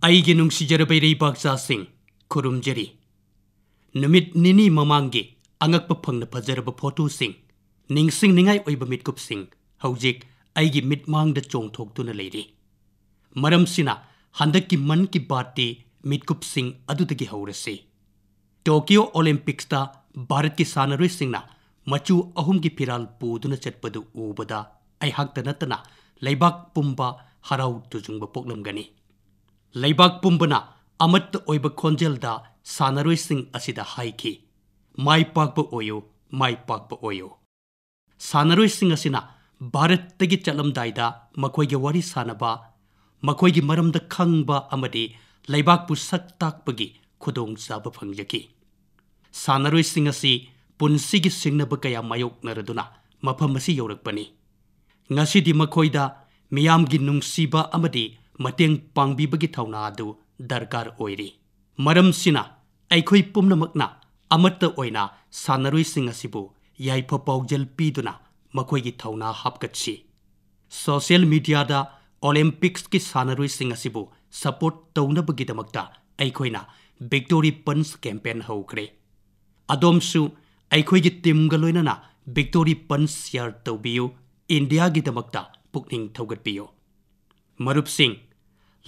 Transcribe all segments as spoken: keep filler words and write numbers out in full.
ꯑꯩꯒꯤ ꯅꯨꯡꯁꯤꯖꯔꯕ ꯏꯔꯩꯕꯥꯛꯆꯥꯁꯤꯡ, ꯈꯨꯔꯨꯝꯖꯔꯤ꯫ ꯅꯨꯃꯤꯠ ꯅꯤꯅꯤ ꯃꯃꯥꯡꯒꯤ ꯑꯉꯛꯄ ꯐꯪꯅ ꯐꯖꯔꯕ ꯐꯣꯇꯣꯁꯤꯡ, ꯅꯤꯡꯁꯤꯡꯅꯤꯡꯉꯥꯏ ꯑꯣꯏꯕ ꯃꯤꯠꯀꯨꯞꯁꯤꯡ ꯍꯧꯖꯤꯛ ꯑꯩꯒꯤ ꯃꯤꯠꯃꯥꯡꯗ ꯆꯣꯡꯊꯣꯛꯇꯨꯅ ꯂꯩꯔꯤ꯫ ꯃꯔꯝꯁꯤꯅ ꯍꯟꯗꯛꯀꯤ ꯃꯟ ꯀꯤ ꯕꯥꯠꯇꯤ ꯃꯤꯠꯀꯨꯞꯁꯤꯡ ꯑꯗꯨꯗꯒꯤ ꯍꯧꯔꯁꯤ꯫ ꯇꯣꯀꯤꯌꯣ ꯑꯣꯂꯤꯝꯄꯤꯛꯁꯇ ꯚꯥꯔꯠꯀꯤ ꯁꯥꯟꯅꯔꯣꯏꯁꯤꯡꯅ ꯃꯆꯨ ꯑꯍꯨꯝꯒꯤ ꯐꯤꯔꯥꯜ ꯄꯨꯗꯨꯅ ꯆꯠꯄꯗꯨ ꯎꯕꯗ ꯑꯩꯍꯥꯛꯇ ꯅꯠꯇꯅ ꯂꯩꯕꯥꯛ ꯄꯨꯝꯕ ꯍꯔꯥꯎ ꯇꯨꯖꯨꯡꯕ ꯄꯣꯛꯂꯝꯒꯅꯤ꯫ ꯂꯩꯕꯥꯛ ꯄꯨꯝꯕꯅ ꯑꯃꯠꯇ ꯑꯣꯏꯕ ꯈꯣꯟꯖꯦꯜꯗ ꯁꯥꯟꯅꯔꯣꯏꯁꯤꯡ ꯑꯁꯤꯗ ꯍꯥꯏꯈꯤ, "ꯃꯥꯏ ꯄꯥꯛꯄ ꯑꯣꯏꯌꯨ, ꯃꯥꯏ ꯄꯥꯛꯄ ꯑꯣꯏꯌꯨ"꯫ ꯁꯥꯟꯅꯔꯣꯏꯁꯤꯡ ꯑꯁꯤꯅ ꯚꯥꯔꯠꯇꯒꯤ ꯆꯠꯂꯝꯗꯥꯏꯗ ꯃꯈꯣꯏꯒꯤ ꯋꯥꯔꯤ ꯁꯥꯅꯕ, ꯃꯈꯣꯏꯒꯤ ꯃꯔꯝꯗ ꯈꯪꯕ ꯑꯃꯗꯤ ꯂꯩꯕꯥꯛꯄꯨ ꯁꯛ ꯇꯥꯛꯄꯒꯤ ꯈꯨꯗꯣꯡꯆꯥꯕ ꯐꯪꯖꯈꯤ꯫ ꯁꯥꯟꯅꯔꯣꯏꯁꯤꯡ ꯑꯁꯤ ꯄꯨꯟꯁꯤꯒꯤ ꯁꯤꯡꯅꯕ ꯀꯌꯥ ꯃꯥꯌꯣꯛꯅꯔꯗꯨꯅ ꯃꯐꯝ ꯑꯁꯤ ꯌꯧꯔꯛꯄꯅꯤ꯫ ꯉꯁꯤꯗꯤ ꯃꯈꯣꯏꯗ ꯃꯤꯌꯥꯝꯒꯤ ꯅꯨꯡꯁꯤꯕ ꯑꯃꯗꯤ ꯃꯇꯦꯡ ꯄꯥꯡꯕꯤꯕꯒꯤ ꯊꯧꯅꯥ ꯑꯗꯨ ꯗꯔꯀꯥꯔ ꯑꯣꯏꯔꯤ꯫ ꯃꯔꯝꯁꯤꯅ ꯑꯩꯈꯣꯏ ꯄꯨꯝꯅꯃꯛꯅ ꯑꯃꯠꯇ ꯑꯣꯏꯅ ꯁꯥꯟꯅꯔꯣꯏꯁꯤꯡ ꯑꯁꯤꯕꯨ ꯌꯥꯏꯐ ꯄꯥꯎꯖꯦꯜ ꯄꯤꯗꯨꯅ ꯃꯈꯣꯏꯒꯤ ꯊꯧꯅꯥ ꯍꯥꯞꯀꯠꯁꯤ꯫ ꯁꯣꯁꯤꯌꯦꯜ ꯃꯤꯗꯤꯌꯥꯗ ꯑꯣꯂꯤꯝꯄꯤꯛꯁꯀꯤ ꯁꯥꯟꯅꯔꯣꯏꯁꯤꯡ ꯑꯁꯤꯕꯨ ꯁꯄꯣꯔꯠ ꯇꯧꯅꯕꯒꯤꯗꯃꯛꯇ ꯑꯩꯈꯣꯏꯅ ꯚꯤꯛꯇꯣꯔꯤ ꯄꯟꯆ ꯀꯦꯝꯄꯦꯟ ꯍꯧꯈ꯭ꯔꯦ꯫ ꯑꯗꯣꯝꯁꯨ ꯑꯩꯈꯣꯏꯒꯤ ꯇꯤꯝꯒ ꯂꯣꯏꯅꯅ ꯚꯤꯛꯇꯣꯔꯤ ꯄꯟꯆ ꯁꯤꯌꯥꯔ ꯇꯧꯕꯤꯌꯨ, ꯏꯟꯗꯤꯌꯥꯒꯤꯗꯃꯛꯇ ꯄꯨꯛꯅꯤꯡ ꯊꯧꯒꯠꯄꯤꯌꯨ꯫ ꯃꯔꯨꯞꯁꯤꯡ,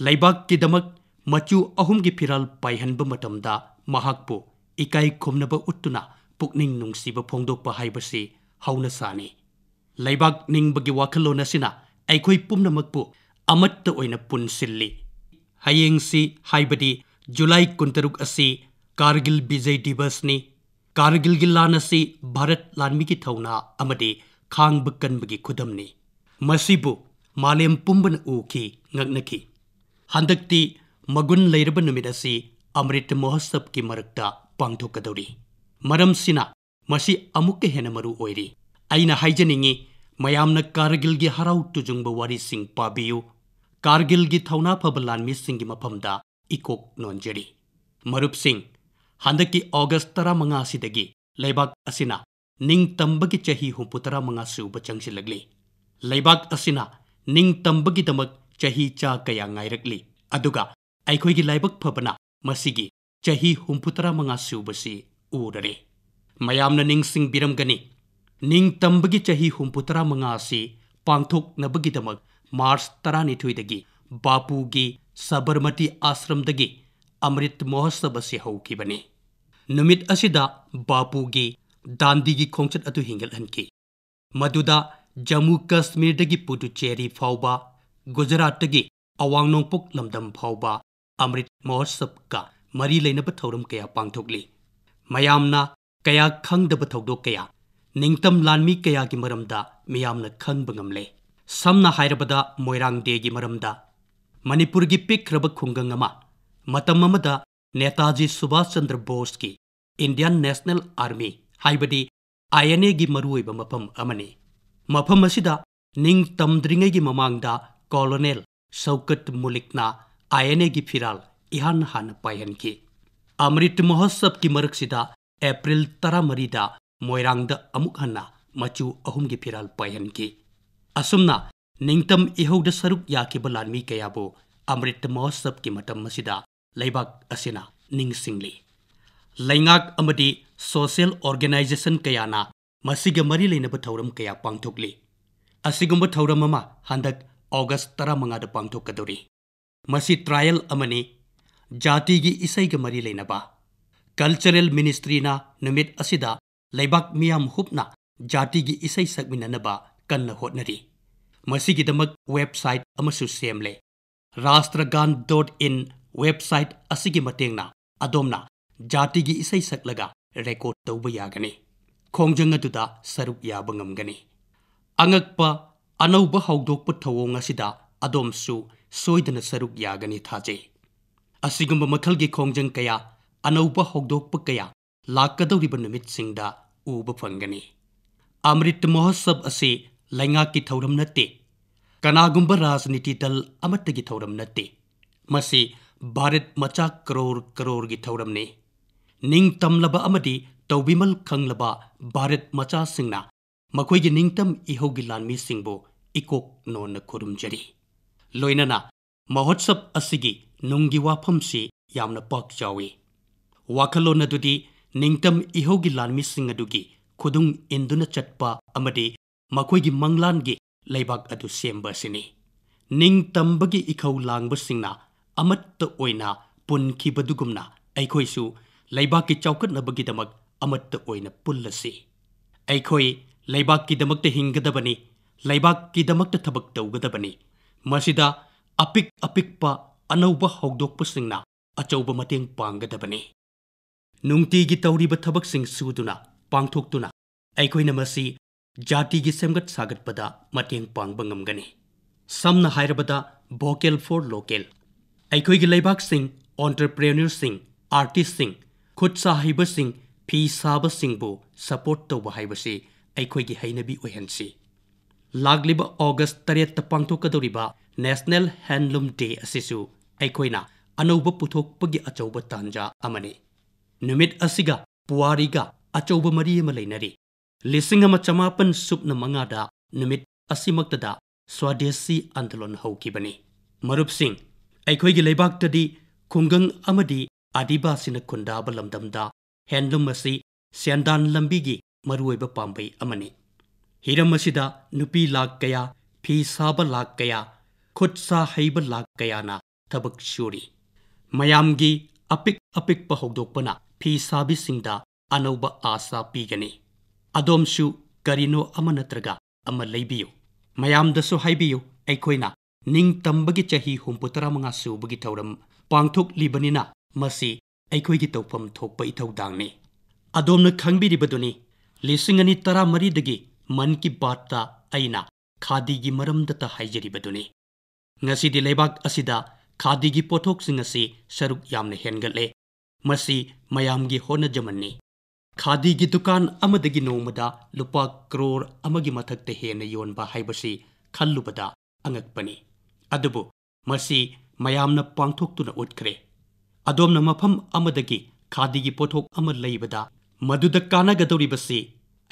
ꯂꯩꯕꯥꯛꯀꯤꯗꯃꯛ ꯃꯆꯨ ꯑꯍꯨꯝꯒꯤ ꯐꯤꯔꯥꯜ ꯄꯥꯏꯍꯟꯕ ꯃꯇꯝꯗ ꯃꯍꯥꯛꯄꯨ ꯏꯀꯥꯏ ꯈꯨꯝꯅꯕ ꯎꯠꯇꯨꯅ ꯄꯨꯛꯅꯤꯡ ꯅꯨꯡꯁꯤꯕ ꯐꯣꯡꯗꯣꯛꯄ ꯍꯥꯏꯕꯁꯤ ꯍꯧꯅꯁꯥꯅꯤ꯫ ꯂꯩꯕꯥꯛ ꯅꯤꯡꯕꯒꯤ ꯋꯥꯈꯜꯂꯣꯟ ꯑꯁꯤꯅ ꯑꯩꯈꯣꯏ ꯄꯨꯝꯅꯃꯛꯄꯨ ꯑꯃꯠꯇ ꯑꯣꯏꯅ ꯄꯨꯟꯁꯤꯜꯂꯤ꯫ ꯍꯌꯦꯡꯁꯤ, ꯍꯥꯏꯕꯗꯤ ꯖꯨꯂꯥꯏ ꯀꯨꯟꯇꯔꯨꯛ ꯑꯁꯤ ꯀꯥꯔꯒꯤꯜ ꯕꯤꯖꯌ ꯗꯤꯕꯁꯅꯤ꯫ ꯀꯥꯔꯒꯤꯜꯒꯤ ꯂꯥꯟ ꯑꯁꯤ ꯚꯥꯔꯠ ꯂꯥꯟꯃꯤꯒꯤ ꯊꯧꯅꯥ ꯑꯃꯗꯤ ꯈꯥꯡꯕ ꯀꯟꯕꯒꯤ ꯈꯨꯗꯝꯅꯤ꯫ ꯃꯁꯤꯕꯨ ꯃꯥꯂꯦꯝ ꯄꯨꯝꯕꯅ ꯎꯈꯤ, ꯉꯛꯅꯈꯤ꯫ ꯍꯟꯗꯛꯇꯤ ꯃꯒꯨꯟ ꯂꯩꯔꯕ ꯅꯨꯃꯤꯠ ꯑꯁꯤ ꯑꯃ꯭ꯔꯤꯠ ꯃꯍꯣꯠꯁꯕꯀꯤ ꯃꯔꯛꯇ ꯄꯥꯡꯊꯣꯛꯀꯗꯧꯔꯤ꯫ ꯃꯔꯝꯁꯤꯅ ꯃꯁꯤ ꯑꯃꯨꯛꯀ ꯍꯦꯟꯅ ꯃꯔꯨ ꯑꯣꯏꯔꯤ꯫ ꯑꯩꯅ ꯍꯥꯏꯖꯅꯤꯡꯏ, ꯃꯌꯥꯝꯅ ꯀꯥꯔꯒꯤꯜꯒꯤ ꯍꯔꯥꯎ ꯇꯨꯖꯨꯡꯕ ꯋꯥꯔꯤꯁꯤꯡ ꯄꯥꯕꯤꯌꯨ꯫ ꯀꯥꯔꯒꯤꯜꯒꯤ ꯊꯧꯅꯥ ꯐꯕ ꯂꯥꯟꯃꯤꯁꯤꯡꯒꯤ ꯃꯐꯝꯗ ꯏꯀꯣꯛ ꯅꯣꯟꯖꯔꯤ꯫ ꯃꯔꯨꯞꯁꯤꯡ, ꯍꯟꯗꯛꯀꯤ ꯑꯣꯒꯁ ꯇꯔꯥꯃꯉꯥ ꯑꯁꯤꯗꯒꯤ ꯂꯩꯕꯥꯛ ꯑꯁꯤꯅ ꯅꯤꯡꯇꯝꯕꯒꯤ ꯆꯍꯤ ꯍꯨꯝꯐꯨ ꯇꯔꯥꯃꯉꯥ ꯁꯨꯕ ꯆꯪꯁꯤꯜꯂꯛꯂꯤ꯫ ꯂꯩꯕꯥꯛ ꯑꯁꯤꯅ ꯅꯤꯡꯇꯝꯕꯒꯤꯗꯃꯛ ꯆꯍꯤ ꯆꯥ ꯀꯌꯥ ꯉꯥꯏꯔꯛꯂꯤ, ꯑꯗꯨꯒ ꯑꯩꯈꯣꯏꯒꯤ ꯂꯥꯏꯕꯛ ꯐꯕꯅ ꯃꯁꯤꯒꯤ ꯆꯍꯤ ꯍꯨꯝꯐꯨꯇꯔꯥ ꯃꯉꯥ ꯁꯨꯕꯁꯤ ꯎꯔꯔꯦ꯫ ꯃꯌꯥꯝꯅ ꯅꯤꯡꯁꯤꯡꯕꯤꯔꯝꯒꯅꯤ, ꯅꯤꯡꯇꯝꯕꯒꯤ ꯆꯍꯤ ꯍꯨꯝꯐꯨꯇꯔꯥ ꯃꯉꯥ ꯑꯁꯤ ꯄꯥꯡꯊꯣꯛꯅꯕꯒꯤꯗꯃꯛ ꯃꯥꯔꯆ ꯇꯔꯥꯅꯤꯊꯣꯏꯗꯒꯤ ꯕꯥꯄꯨꯒꯤ ꯁꯕꯔꯃꯇꯤ ꯑꯥꯁ꯭ꯔꯝꯗꯒꯤ ꯑꯃ꯭ꯔꯤꯠ ꯃꯍꯣꯠꯁꯕ ꯑꯁꯤ ꯍꯧꯈꯤꯕꯅꯤ꯫ ꯅꯨꯃꯤꯠ ꯑꯁꯤꯗ ꯕꯥꯄꯨꯒꯤ ꯗꯥꯟꯗꯤꯒꯤ ꯈꯣꯡꯆꯠ ꯑꯗꯨ ꯍꯦꯟꯒꯠꯍꯟꯈꯤ꯫ ꯃꯗꯨꯗ ꯖꯝꯃꯨ ꯀꯥꯁꯃꯤꯔꯗꯒꯤ ꯄꯨꯗꯨꯆꯦꯔꯤ ꯐꯥꯎꯕ, ꯒꯨꯖꯔꯥꯠꯇꯒꯤ ꯑꯋꯥꯡ ꯅꯣꯡꯄꯣꯛ ꯂꯝꯗꯝ ꯐꯥꯎꯕ ꯑꯃ꯭ꯔꯤꯠ ꯃꯍꯣꯠꯁꯕꯀ ꯃꯔꯤ ꯂꯩꯅꯕ ꯊꯧꯔꯝ ꯀꯌꯥ ꯄꯥꯡꯊꯣꯛꯂꯤ꯫ ꯃꯌꯥꯝꯅ ꯀꯌꯥ ꯈꯪꯗꯕ ꯊꯧꯗꯣꯛ ꯀꯌꯥ, ꯅꯤꯡꯇꯝ ꯂꯥꯟꯃꯤ ꯀꯌꯥꯒꯤ ꯃꯔꯝꯗ ꯃꯤꯌꯥꯝꯅ ꯈꯪꯕ ꯉꯝꯂꯦ꯫ ꯁꯝꯅ ꯍꯥꯏꯔꯕꯗ ꯃꯣꯏꯔꯥꯡ ꯗꯦꯒꯤ ꯃꯔꯝꯗ꯫ ꯃꯅꯤꯄꯨꯔꯒꯤ ꯄꯤꯛꯈ꯭ꯔꯕ ꯈꯨꯡꯒꯪ ꯑꯃ, ꯃꯇꯝ ꯑꯃꯗ Netaji Subhash Chandra ꯕꯣꯁꯀꯤ Indian National Army, ꯍꯥꯏꯕꯗꯤ I N Aꯒꯤ ꯃꯔꯨꯑꯣꯏꯕ ꯃꯐꯝ ꯑꯃꯅꯤ꯫ ꯃꯐꯝ ꯑꯁꯤꯗ ꯅꯤꯡ ꯇꯝꯗ꯭ꯔꯤꯉꯩꯒꯤ ꯃꯃꯥꯡꯗ ꯀꯣꯂꯣꯅꯦꯜ ꯁꯧꯀꯠ ꯃꯨꯂꯤꯛꯅ I N Aꯒꯤ ꯐꯤꯔꯥꯜ ꯏꯍꯥꯟ ꯍꯥꯟꯅ ꯄꯥꯏꯍꯟꯈꯤ꯫ ꯑꯃ꯭ꯔꯤꯠ ꯃꯍꯣꯠꯁꯕꯀꯤ ꯃꯔꯛꯁꯤꯗ ꯑꯦꯄ꯭ꯔꯤꯜ ꯇꯔꯥꯃꯔꯤꯗ ꯃꯣꯏꯔꯥꯡꯗ ꯑꯃꯨꯛ ꯍꯟꯅ ꯃꯆꯨ ꯑꯍꯨꯝꯒꯤ ꯐꯤꯔꯥꯜ ꯄꯥꯏꯍꯟꯈꯤ꯫ ꯑꯁꯨꯝꯅ ꯅꯤꯡꯇꯝ ꯏꯍꯧꯗ ꯁꯔꯨꯛ ꯌꯥꯈꯤꯕ ꯂꯥꯟꯃꯤ ꯀꯌꯥꯕꯨ ꯑꯃ꯭ꯔꯤꯠ ꯃꯍꯣꯠꯁꯕꯀꯤ ꯃꯇꯝ ꯑꯁꯤꯗ ꯂꯩꯕꯥꯛ ꯑꯁꯤꯅ ꯅꯤꯡꯁꯤꯡꯂꯤ꯫ ꯂꯩꯉꯥꯛ ꯑꯃꯗꯤ social organization ꯀꯌꯥꯅ ꯃꯁꯤꯒ ꯃꯔꯤ ꯂꯩꯅꯕ ꯊꯧꯔꯝ ꯀꯌꯥ ꯄꯥꯡꯊꯣꯛꯂꯤ꯫ ꯑꯁꯤꯒꯨꯝꯕ ꯊꯧꯔꯝ ꯑꯃ ꯍꯟꯗꯛ ꯑꯣꯒꯁ ꯇꯔꯥꯃꯉꯥꯗ ꯄꯥꯡꯊꯣꯛꯀꯗꯧꯔꯤ꯫ ꯃꯁꯤ trial ꯑꯃꯅꯤ, ꯖꯥꯇꯤꯒꯤ ꯏꯁꯩꯒ ꯃꯔꯤ ꯂꯩꯅꯕ꯫ Cultural Ministryꯅ ꯅꯨꯃꯤꯠ ꯑꯁꯤꯗ ꯂꯩꯕꯥꯛ ꯃꯤꯌꯥꯝ ꯍꯨꯞꯅ ꯖꯥꯇꯤꯒꯤ ꯏꯁꯩ ꯁꯛꯃꯤꯟꯅꯅꯕ ꯀꯟꯅ ꯍꯣꯠꯅꯔꯤ꯫ ꯃꯁꯤꯒꯤꯗꯃꯛ website ꯑꯃꯁꯨ ꯁꯦꯝꯂꯦ꯫ Rashtragan dot in website ꯑꯁꯤꯒꯤ ꯃꯇꯦꯡꯅ ꯑꯗꯣꯝꯅ ꯖꯥꯇꯤꯒꯤ ꯏꯁꯩ ꯁꯛꯂꯒ record ꯇꯧꯕ ꯌꯥꯒꯅꯤ꯫ ꯈꯣꯡꯖꯪ ꯑꯗꯨꯗ ꯁꯔꯨꯛ ꯌꯥꯕ ꯉꯝꯒꯅꯤ꯫ ꯑꯉꯛꯄ ꯑꯅꯧꯕ ꯍꯧꯗꯣꯛꯄ ꯊꯧꯑꯣꯡ ꯑꯁꯤꯗ ꯑꯗꯣꯝꯁꯨ ꯁꯣꯏꯗꯅ ꯁꯔꯨꯛ ꯌꯥꯒꯅꯤ ꯊꯥꯖꯩ꯫ ꯑꯁꯤꯒꯨꯝꯕ ꯃꯈꯜꯒꯤ ꯈꯣꯡꯖꯪ ꯀꯌꯥ, ꯑꯅꯧꯕ ꯍꯧꯗꯣꯛꯄ ꯀꯌꯥ ꯂꯥꯛꯀꯗꯧꯔꯤꯕ ꯅꯨꯃꯤꯠꯁꯤꯡꯗ ꯎꯕ ꯐꯪꯒꯅꯤ꯫ ꯑꯃ꯭ꯔꯤꯠ ꯃꯍꯣꯠꯁꯕ ꯑꯁꯤ ꯂꯩꯉꯥꯛꯀꯤ ꯊꯧꯔꯝ ꯅꯠꯇꯦ, ꯀꯅꯥꯒꯨꯝꯕ ꯔꯥꯖꯅꯤꯇꯤ ꯗꯜ ꯑꯃꯠꯇꯒꯤ ꯊꯧꯔꯝ ꯅꯠꯇꯦ꯫ ꯃꯁꯤ ꯚꯥꯔꯠ ꯃꯆꯥ ꯀꯔꯣꯔ ꯀꯔꯣꯔꯒꯤ ꯊꯧꯔꯝꯅꯤ꯫ ꯅꯤꯡꯇꯝꯂꯕ ꯑꯃꯗꯤ ꯇꯧꯕꯤꯃꯜ ꯈꯪꯂꯕ ꯚꯥꯔꯠ ꯃꯆꯥꯁꯤꯡꯅ ꯃꯈꯣꯏꯒꯤ ꯅꯤꯡꯇꯝ ꯏꯍꯧꯒꯤ ꯂꯥꯟꯃꯤꯁꯤꯡꯕꯨ ꯏꯀꯣꯛ ꯅꯣꯟꯅ ꯈꯨꯔꯨꯝꯖꯔꯤ꯫ ꯂꯣꯏꯅꯅ ꯃꯍꯣꯠꯁꯕ ꯑꯁꯤꯒꯤ ꯅꯨꯡꯒꯤ ꯋꯥꯐꯝꯁꯤ ꯌꯥꯝꯅ ꯄꯥꯛ ꯆꯥꯎꯏ꯫ ꯋꯥꯈꯜꯂꯣꯟ ꯑꯗꯨꯗꯤ ꯅꯤꯡꯇꯝ ꯏꯍꯧꯒꯤ ꯂꯥꯟꯃꯤꯁꯤꯡ ꯑꯗꯨꯒꯤ ꯈꯨꯗꯨꯡ ꯏꯟꯗꯨꯅ ꯆꯠꯄ ꯑꯃꯗꯤ ꯃꯈꯣꯏꯒꯤ ꯃꯪꯂꯥꯟꯒꯤ ꯂꯩꯕꯥꯛ ꯑꯗꯨ ꯁꯦꯝꯕ ꯑꯁꯤꯅꯤ꯫ ꯅꯤꯡꯇꯝꯕꯒꯤ ꯏꯈꯧ ꯂꯥꯡꯕꯁꯤꯡꯅ ꯑꯃꯠꯇ ꯑꯣꯏꯅ ꯄꯨꯟꯈꯤꯕꯗꯨꯒꯨꯝꯅ ꯑꯩꯈꯣꯏꯁꯨ ꯂꯩꯕꯥꯛꯀꯤ ꯆꯥꯎꯈꯠꯅꯕꯒꯤꯗꯃꯛ ꯑꯃꯠꯇ ꯑꯣꯏꯅ ꯄꯨꯜꯂꯁꯤ꯫ ꯑꯩꯈꯣꯏ ꯂꯩꯕꯥꯛꯀꯤꯗꯃꯛꯇ ꯍꯤꯡꯒꯗꯕꯅꯤ, ꯂꯩꯕꯥꯛꯀꯤꯗꯃꯛꯇ ꯊꯕꯛ ꯇꯧꯒꯗꯕꯅꯤ꯫ ꯃꯁꯤꯗ ꯑꯄꯤꯛ ꯑꯄꯤꯛꯄ ꯑꯅꯧꯕ ꯍꯧꯗꯣꯛꯄꯁꯤꯡꯅ ꯑꯆꯧꯕ ꯃꯇꯦꯡ ꯄꯥꯡꯒꯗꯕꯅꯤ꯫ ꯅꯨꯡꯇꯤꯒꯤ ꯇꯧꯔꯤꯕ ꯊꯕꯛꯁꯤꯡ ꯁꯨꯗꯨꯅ, ꯄꯥꯡꯊꯣꯛꯇꯨꯅ ꯑꯩꯈꯣꯏꯅ ꯃꯁꯤ ꯖꯥꯇꯤꯒꯤ ꯁꯦꯝꯒꯠ ꯁꯥꯒꯠꯄꯗ ꯃꯇꯦꯡ ꯄꯥꯡꯕ ꯉꯝꯒꯅꯤ꯫ ꯁꯝꯅ ꯍꯥꯏꯔꯕꯗ, vocal for local꯫ ꯑꯩꯈꯣꯏꯒꯤ ꯂꯩꯕꯥꯛꯁꯤꯡ, entrepreneurꯁꯤꯡ, artistꯁꯤꯡ, ꯈꯨꯠ ꯁꯥ ꯍꯩꯕꯁꯤꯡ, ꯐꯤ ꯁꯥꯕꯁꯤꯡꯕꯨ support ꯇꯧꯕ ꯍꯥꯏꯕꯁꯤ ꯑꯩꯈꯣꯏꯒꯤ ꯍꯩꯅꯕꯤ ꯑꯣꯏꯍꯟꯁꯤ꯫ ꯂꯥꯛꯂꯤꯕ August ꯇꯔꯦꯠꯇ ꯄꯥꯡꯊꯣꯛꯀꯗꯧꯔꯤꯕ National Handloom Day ꯑꯁꯤꯁꯨ ꯑꯩꯈꯣꯏꯅ ꯑꯅꯧꯕ ꯄꯨꯊꯣꯛꯄꯒꯤ ꯑꯆꯧꯕ ꯇꯥꯟꯖꯥ ꯑꯃꯅꯤ꯫ ꯅꯨꯃꯤꯠ ꯑꯁꯤꯒ ꯄꯨꯋꯥꯔꯤꯒ ꯑꯆꯧꯕ ꯃꯔꯤ ꯑꯃ ꯂꯩꯅꯔꯤ꯫ ꯂꯤꯁꯤꯡ ꯑꯃ ꯆꯃꯥꯄꯟ ꯁꯨꯞꯅ ꯃꯉꯥꯗ ꯅꯨꯃꯤꯠ ꯑꯁꯤꯃꯛꯇꯗ ꯁ꯭ꯋꯥꯗꯦꯁꯤ ꯑꯟꯗꯣꯂꯟ ꯍꯧꯈꯤꯕꯅꯤ꯫ ꯃꯔꯨꯞꯁꯤꯡ, ꯑꯩꯈꯣꯏꯒꯤ ꯂꯩꯕꯥꯛꯇꯗꯤ ꯈꯨꯡꯒꯪ ꯑꯃꯗꯤ ꯑꯥꯗꯤꯕꯥꯁꯤꯅ ꯈꯨꯟꯗꯥꯕ ꯂꯝꯗꯝꯗ handloom ꯑꯁꯤ ꯁꯦꯟꯗꯥꯟ ꯂꯝꯕꯤꯒꯤ ꯃꯔꯨꯑꯣꯏꯕ ꯄꯥꯝꯕꯩ ꯑꯃꯅꯤ꯫ ꯍꯤꯔꯝ ꯑꯁꯤꯗ ꯅꯨꯄꯤ ꯂꯥꯈ ꯀꯌꯥ, ꯐꯤ ꯁꯥꯕ ꯂꯥꯈ ꯀꯌꯥ, ꯈꯨꯠ ꯁꯥ ꯍꯩꯕ ꯂꯥꯈ ꯀꯌꯥꯅ ꯊꯕꯛ ꯁꯨꯔꯤ꯫ ꯃꯌꯥꯝꯒꯤ ꯑꯄꯤꯛ ꯑꯄꯤꯛꯄ ꯍꯧꯗꯣꯛꯄꯅ ꯐꯤ ꯁꯥꯕꯤꯁꯤꯡꯗ ꯑꯅꯧꯕ ꯑꯥꯁꯥ ꯄꯤꯒꯅꯤ꯫ ꯑꯗꯣꯝꯁꯨ ꯀꯔꯤꯅꯣ ꯑꯃ ꯅꯠꯇ꯭ꯔꯒ ꯑꯃ ꯂꯩꯕꯤꯌꯨ꯫ ꯃꯌꯥꯝꯗꯁꯨ ꯍꯥꯏꯕꯤꯌꯨ, ꯑꯩꯈꯣꯏꯅ ꯅꯤꯡꯇꯝꯕꯒꯤ ꯆꯍꯤ ꯍꯨꯝꯐꯨ ꯇꯔꯥꯃꯉꯥ ꯁꯨꯕꯒꯤ ꯊꯧꯔꯝ ꯄꯥꯡꯊꯣꯛꯂꯤꯕꯅꯤꯅ ꯃꯁꯤ ꯑꯩꯈꯣꯏꯒꯤ ꯇꯧꯐꯝ ꯊꯣꯛꯄ ꯏꯊꯧꯗꯥꯡꯅꯤ꯫ ꯑꯗꯣꯝꯅ ꯈꯪꯕꯤꯔꯤꯕꯗꯨꯅꯤ, ꯂꯤꯁꯤꯡ ꯑꯅꯤ ꯇꯔꯥꯃꯔꯤꯗꯒꯤ ꯃꯟ ꯀꯤ ꯕꯥꯠꯇ ꯑꯩꯅ ꯈꯥꯗꯤꯒꯤ ꯃꯔꯝꯗꯇ ꯍꯥꯏꯖꯔꯤꯕꯗꯨꯅꯤ꯫ ꯉꯁꯤꯗꯤ ꯂꯩꯕꯥꯛ ꯑꯁꯤꯗ ꯈꯥꯗꯤꯒꯤ ꯄꯣꯠꯊꯣꯛꯁꯤꯡ ꯑꯁꯤ ꯁꯔꯨꯛ ꯌꯥꯝꯅ ꯍꯦꯟꯒꯠꯂꯦ꯫ ꯃꯁꯤ ꯃꯌꯥꯝꯒꯤ ꯍꯣꯠꯅꯖꯃꯟꯅꯤ꯫ ꯈꯥꯗꯤꯒꯤ ꯗꯨꯀꯥꯟ ꯑꯃꯗꯒꯤ ꯅꯣꯡꯃꯗ ꯂꯨꯄꯥ ꯀ꯭ꯔꯣꯔ ꯑꯃꯒꯤ ꯃꯊꯛꯇ ꯍꯦꯟꯅ ꯌꯣꯟꯕ ꯍꯥꯏꯕꯁꯤ ꯈꯜꯂꯨꯕꯗ ꯑꯉꯛꯄꯅꯤ꯫ ꯑꯗꯨꯕꯨ ꯃꯁꯤ ꯃꯌꯥꯝꯅ ꯄꯥꯡꯊꯣꯛꯇꯨꯅ ꯎꯠꯈ꯭ꯔꯦ꯫ ꯑꯗꯣꯝꯅ ꯃꯐꯝ ꯑꯃꯗꯒꯤ ꯈꯥꯗꯤꯒꯤ ꯄꯣꯠꯊꯣꯛ ꯑꯃ ꯂꯩꯕꯗ ꯃꯗꯨꯗ ꯀꯥꯟꯅꯒꯗꯧꯔꯤꯕꯁꯤ